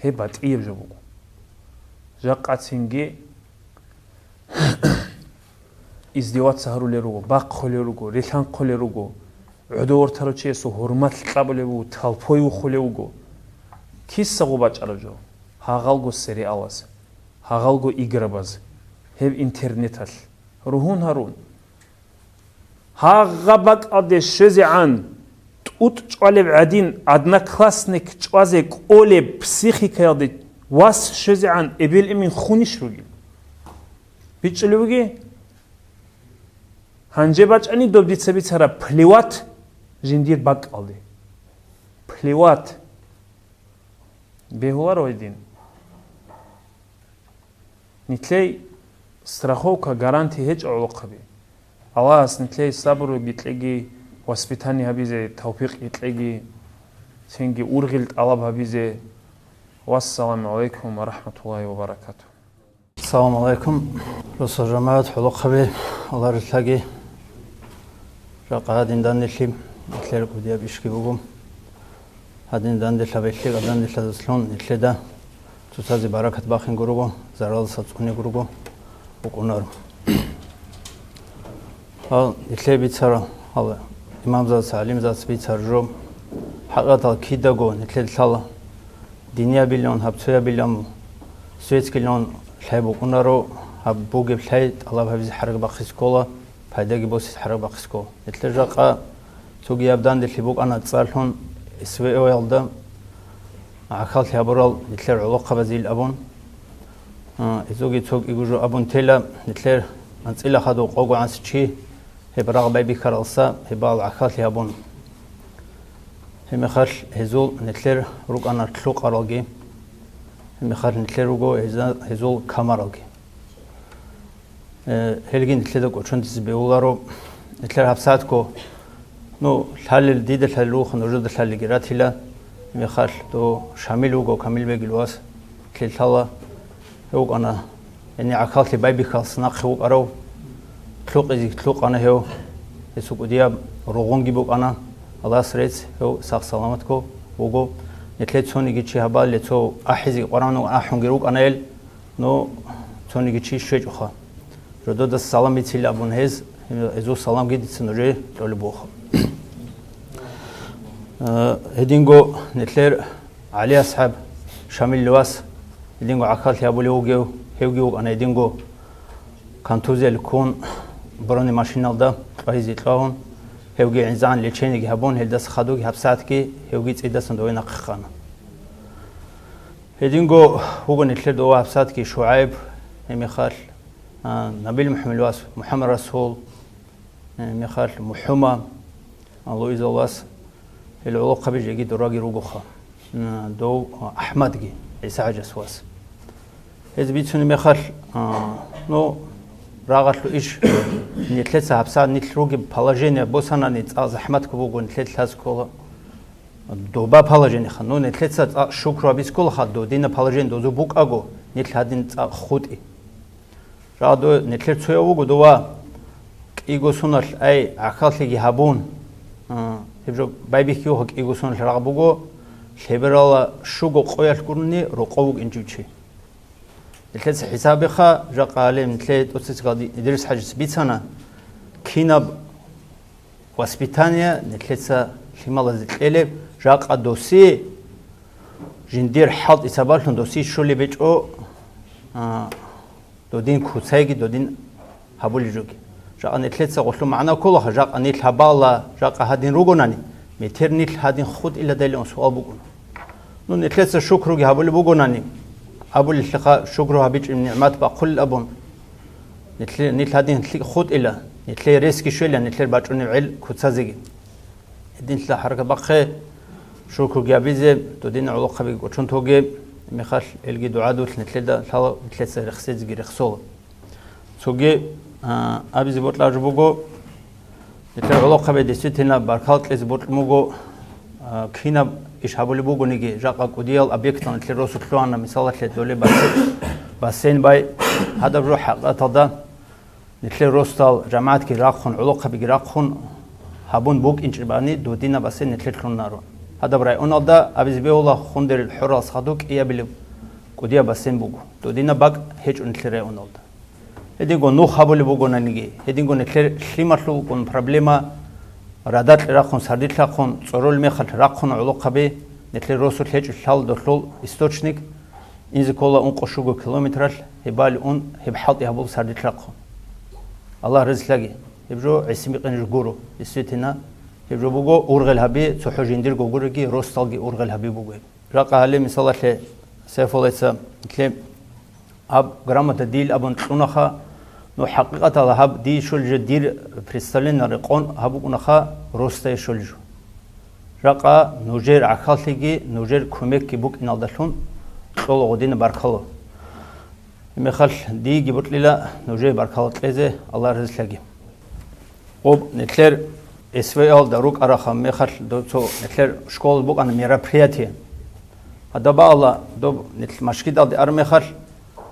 Гьеб батӀияб жо буго. Жакъа цинги издеваться гьарулел руго, бахъулел руго, рилъанхъулел руго, гӀодов вортарав чиясул гьурмат кьабулеб буго, талпой вухулев вуго. Киса гъо бачӀараб жо? Гьагъалго сериалаз, гьагъалго играбаз, гьеб интернеталъ. Ругьун гьарун. Гьагъа бакӀалде щвезегӀан, тӀутӀ чӀвалеб гӀадин, одноклассник чӀвазе кӀолеб психикаялде вас щвезегӀан эбел-эмен хунищ ругел? БичӀчӀулев вуги? Гьанже бачӀани доб дица бицараб плевать жиндир бакӀалде. Плевать. Бегьуларо гьедин. Нилъей страховка, гаранти гьечӀо, гӀолохъаби. Аллагьас нилъей сабру гьикьеги, воспитание гьабизе тавфикъ гьикьеги, цинги ургъел тӀалаб гьабизе. Вассаламу гӀалайкум ва рахӀматуллагьи ва баракатугь. Салам гӀалайкум, росал жамагӀат, гӀолохъаби, Аллагь рилълъаги. Жакъа гьадин данделъи, нилъер кӀудияб ишги буго. Гьадин данделъаб, гьелъие данделъазаслъун нилъеда цоцазе баракат бахинго руго, заралдаса цӀунего руго, букӀунаро. Гьал нилъее бицарал, гьал имамзаца, гӀалимзаца бицар жо, хӀакъикъатал кидаго нилъеда лъала. Диниябилан, гьаб цоябилан, светскийлан лъай букӀунаро, гьаб бугеб лъай тӀалаб гьабизе хӀаракат бахъизе ккола, пайдаги босизе хӀаракат бахъизе ккола. Нилъер жакъа цогияб данделъи букӀана цӀарлъун СВО-ялда гӀахьаллъи гьабурал нилъер гӀолохъабазейин абун. А, гьезулги цо кӀиго жо абун тела, нилъер анцӀила хадув къого гӀанси чи гьеб рагъ байбихьаралса гьебал гӀахьаллъи гьабун. Гьебмехалъ гьезул нилъер рукӀана лъукъаралги, гьебмехалъ нилъер руго гьеза-, гьезул камаралги. Э, гьелги нилъеда кӀочон дизе бегьуларо, нилъер гьабсагӀатго, ну, лъалел, дида лъалел вуха, нужеда лъалелги ратила, гьебмехалъ дов Шамил вуго, Камилбегил вас, нилъее лъала. Гьев вукӀана, гьенир гӀахьаллъи байбихьалса нахъе вукӀарав, лъукъизе лъукъана гьев. Гьесул кӀудияб ругъунги букӀана, Аллагьас рецц, гьев сах-саламатго вуго. Нилъее цониги чи гьабали, цо ахӀизе Къуран ахӀунги рукӀана гьел, ну, цониги чи щвечӀоха. Жододаса салам бицила абун гьез, гьезул саламги дица нужее кьолеб буго. Э, гьединго нилъер ГӀали асхӀаб, Шамилил вас, гьединго гӀахьаллъи гьабулев вугев, гьевги вукӀана гьединго контузиял ккун, бронемашиналда кьвагьизе кьвагьун, гьевги гӀинзан лечениеги гьабун, гьелдаса хадуги гьабсагӀатги гьевги цӀидасан дове нахъе хана. Гьединго вуго нилъер дова гьабсагӀатги ШугӀайб, гьебмехалъ, а, Набил МухӀаммадил вас, МухӀаммад Расул, гьебмехалъ МухӀума, а, Луизал вас, гьел гӀолохъаби жеги дораги ругоха. М, дов, а, АхӀмадги, ГӀиса-ХӀажас вас. Гьез бицунеб мехалъ, а, ну, рагъалъу иш, нилъеца гьабсагӀат нилъ ругеб положение босанани цӀакъ захӀматго буго, нилъеда лъаз ккола. Доба положениеха. Ну, нилъеца цӀакъ шукру гьабизе кколаха, додина положение дозу букӀаго, нилъ гьадин цӀакъ хутӀи. Жагьа дов нилъер цояв вуго дова кӀиго соналъ, ай, гӀахьаллъиги гьабун, а, гьеб жо байбихьиха, кӀиго соналъ рагъ буго, лъеберала щуго къоялъ гурони рокъов вукӀинчӀев чи. Нилъеца хӀисабиха, жакъа гьале нилъее тӀоцебесеб Идрис-ХӀажас бицана, кинаб воспитание нилъеца лъималазе кьелеб, жакъа досие жиндир хӀалтӀи сабаблъун досие щолеб гьечӀо, а, додин куцайги, додин гьабулеб жоги. Жакъа нилъеца гъолъун магӀна кколаха, жакъа нилъ гьабала, жакъа гьадин ругонани, метер нилъ гьадин хутӀиладайилан суал букӀуна. Ну, нилъеца шукруги гьабулеб бугонани, абулелъиха шукру гьабичӀеб нигӀмат бахъулел абун, нилъ-, нилъ гьадин лъикӀ хутӀила, нилъее ресги щвела, нилъер бачӀунеб гӀел куцазеги. Гьединлъа хӀаракат бахъе, шукруги гьабизе, додина гӀолохъабиги кӀочон тоге, мехалъ элги дугӀадулъ нилъеда лъала, нилъеца рехсезеги рехсола. Цоги, а, абизе бокьа жо буго, нилъер гӀолохъаби действительно баркал кьезе бокьун буго, а, кинаб иш гьабулеб бугониги, жакъа кӀудиял объектал нилъер росулъ лъугьана, мисалалъе, доле бассейн, бассейн бай, гьадаб жо хӀакъаталда нилъер росдал жамагӀатги рахъун, гӀолохъабиги рахъун гьабун букӀинчӀебани, додина бассейн нилъер лъугьунаро. Гьадаб районалда абизе бегьула, Хундерил хӀоралас хадуб кӀиабилеб кӀудияб бассейн буго. Додина бакӀ гьечӀо нилъер районалда. Гьединго нух гьабулеб бугонаниги, гьединго нилъер лъималъулгун проблема, радакье рахъун, сардилъахъун, цӀорол мехалъ рахъун гӀолохъаби, нилъер росулъ гьечӀо лъал долъул источник, инзе ккола ункъо-щуго километралъ, гьебали ун, гьеб хӀалтӀи гьабул сардилъахъун. Аллагь разилъаги, гьеб жо гӀисин бикъинаб жо гуро, действительно, гьеб жо буго ургъел гьаби, цохӀо жиндирго гуроги, росдалги ургъел гьаби буго гьеб. Жакъа гьале, мисалалъе, Сайфуллайца, нилъе гьаб грамота дийил абун кьунаха, ну, хӀакъикъаталда гьаб дие щолеб жо, дир представление рекъон гьаб букӀунаха росдае щолеб жо. Жакъа нужер гӀахьаллъиги, нужер кумекги букӀиналдалъун кьола гъодина баркала. Гьеб мехалъ диеги бокьила нужее баркала кьезе, Аллагь разилъаги. Гъоб нилъер СВО-алда рукӀараха мехалъ, до-, цо нилъер школалда букӀана мероприятие. Гьадаб бакӀалда доб нилъ машгидалде ар мехалъ,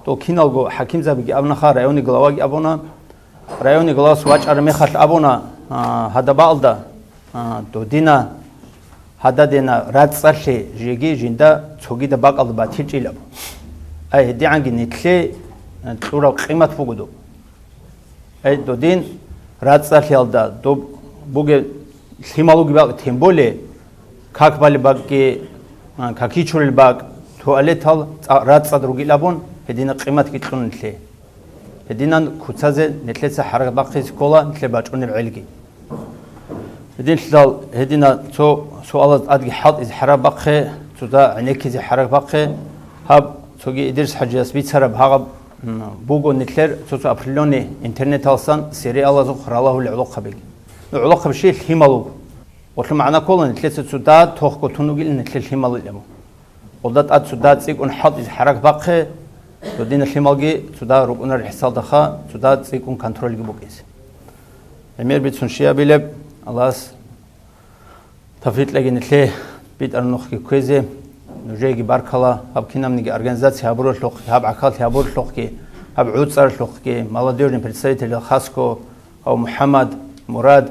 дол киналго хӀакимзабиги абунаха, районный главаги абуна. Районный главас вачӀараб мехалъ абуна, а, гьадаб бакӀалда, а, додина гьададина рацӀцӀалъе жеги жинда цогидаб бакӀалда батичӀилаб. Ай, гьедигӀанги нилъее, а, кьураб къимат буго доб. Ай, додин рацӀцӀалъиялда доб бугеб лъимал вугеб бакӀ, тем более как балеб бакӀги, а, какичурел бакӀ, туалетал цӀа-, рацӀцӀад ругилабун, гьедина къиматги кьун нилъее. Гьединан куцазе нилъеца хӀаракат бахъизе ккола нилъер бачӀунеб гӀелги. Гьединлъидал гьедина цо суалаз тӀадги хӀалтӀизе хӀаракат бахъе, цода гӀенеккизе хӀаракат бахъе, гьаб цоги Идрис ХӀажияс бицараб гьагъаб, м, буго нилъер цо-цо определённый интернеталсан сериалазухъ ралагьулел гӀолохъабиги. Ну, гӀолохъаби щиб? Лъимал вуго. Гъолъун магӀна ккола нилъеца цода тохго тун вугилан нилъер лъималилан. Гъолда тӀад цода цӀикӀкӀун хӀалтӀизе хӀаракат бахъе, додина лъималги цода рукӀунарел хӀисалдаха, цода цӀикӀкӀун контрольги букӀизе. ГӀемер бицун щибабилеб, Аллагьас тавфикъ кьеги нилъее битӀараб нухги кквезе, нужееги баркала, гьаб кинабниги организация гьабуралъухъги, гьаб гӀахьаллъи гьабуралъухъги, гьаб гӀуцӀаралъухъги, молодёжный представитель хасго, гьав МухӀаммад, Мурад,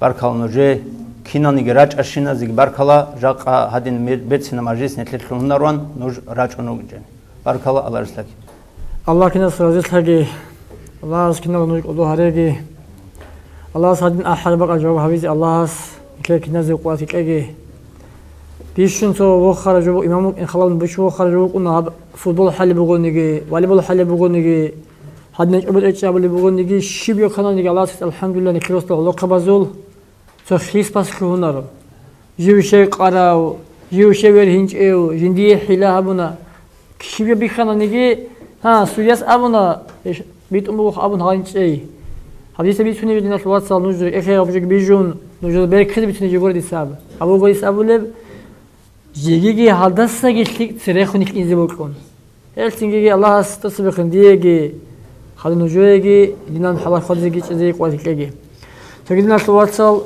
баркала нужее, киналниги рачӀарщиназеги баркала, жакъа гьадин мер-, берцинаб мажлис нилъер лъугьунарван нуж рачӀун ругичӀин. Баркала, Аллагь рицлъаги. Аллагь кинас разилъаги, Аллагьас кинал нуж кӀодо гьареги. Аллагьас гьадин ахӀараб бакӀалда жаваб гьабизе Аллагьас нилъер киназего къуват кьеги. Бищун цо вохара жо, имам вукӀин халалун бищун вохара жо вукӀуна, гьаб футбол хӀалеб бугониги, волейбол хӀалеб бугониги, гьадин чӀобо-чӀечӀи абулеб бугониги, щиб йокананиги Аллагьас, алхӀамдулиллагь, нилъер росдал гӀолохъабазул цо хисбас лъугьунаро. Жив щай къарав, жив щай вергьинчӀев, жиндие хӀила гьабуна. Щиб бихьананиги, гьа, судияс абуна, иш битӀун бугоха абун гьанчӀей. Гьаб дица бицунеб, диналъ вацал, нуж эхе гьаб жоги бижун, нужер берказе бицунеб жо гуро дица аб. Абу гойс абулеб, жегиги гьалдасаги лъикӀ церехун инзе бокьун. Гьелцинги Аллагьас тӀасабихъин диеги, хадуб нужееги, динан хӀалал хадизеги чӀезеги къуват кьеги. Цоги, диналъ вацал,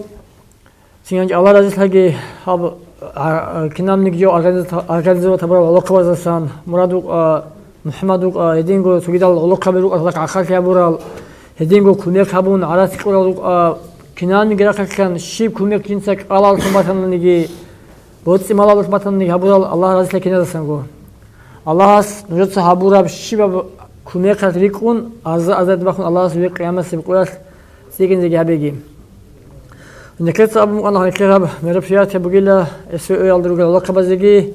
Цинги Аллагь разилъаги, гьаб, а, а, кинабниги жо организа-, организовать гьабурал гӀолохъабаздасан, Мурад вукӀа, МухӀаммад вукӀа, гьединго цогидал гӀолохъаби рукӀа, гьалахъ гӀахьаллъи гьабурал, гьединго кумек гьабун, гӀарац кьурал рукӀа, кинабниги рахъалъан, щиб кумек жинца кӀалаллъун батананиги, боцӀи-малаллъун батананиги гьабурал Аллагь разилъа киназдасанго. Аллагьас нужеца гьабураб щибаб кумекалъ рикӀкӀун, аза-азарде бахун Аллагьас ве къиямасеб къоялъ цӀикӀкӀинзеги гьабеги. Нилъеца абун букӀана, нилъер гьаб мероприятие бугила СВО-ялда ругел гӀолохъабазеги,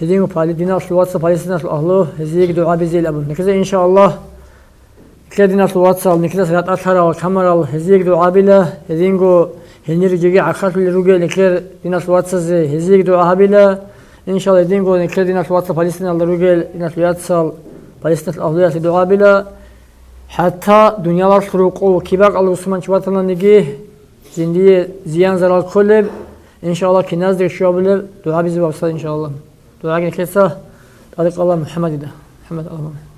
гьединго пали-, диналъул вацал, Палестиналъул агьлу, гьезиеги дугӀа бизейил абун. Нилъеца, иншааллагь, Нилъер диналъул вацал, нилъеца ратӀалъарал, камарал гьезиеги дугӀабила, гьединго гьенир жеги гӀахьаллъулел ругел нилъер диналъул вацазе гьезиеги дугӀа гьабила. Иншалла, гьединго нилъер диналъул вацал Палестиналда ругел диналъул яцал, Палестиналъул агьлуялъе дугӀабила. ХӀатта дуниялалъул рукъу кибакъала бусурманчи ватананиги, жиндие зиян-зарал кколеб, иншалла, киназдаги щуабилеб дугӀабизе вабса, иншалла. ДугӀаги нилъеца тӀадекъала МухӀаммадида. МухӀаммад Аллагьумма.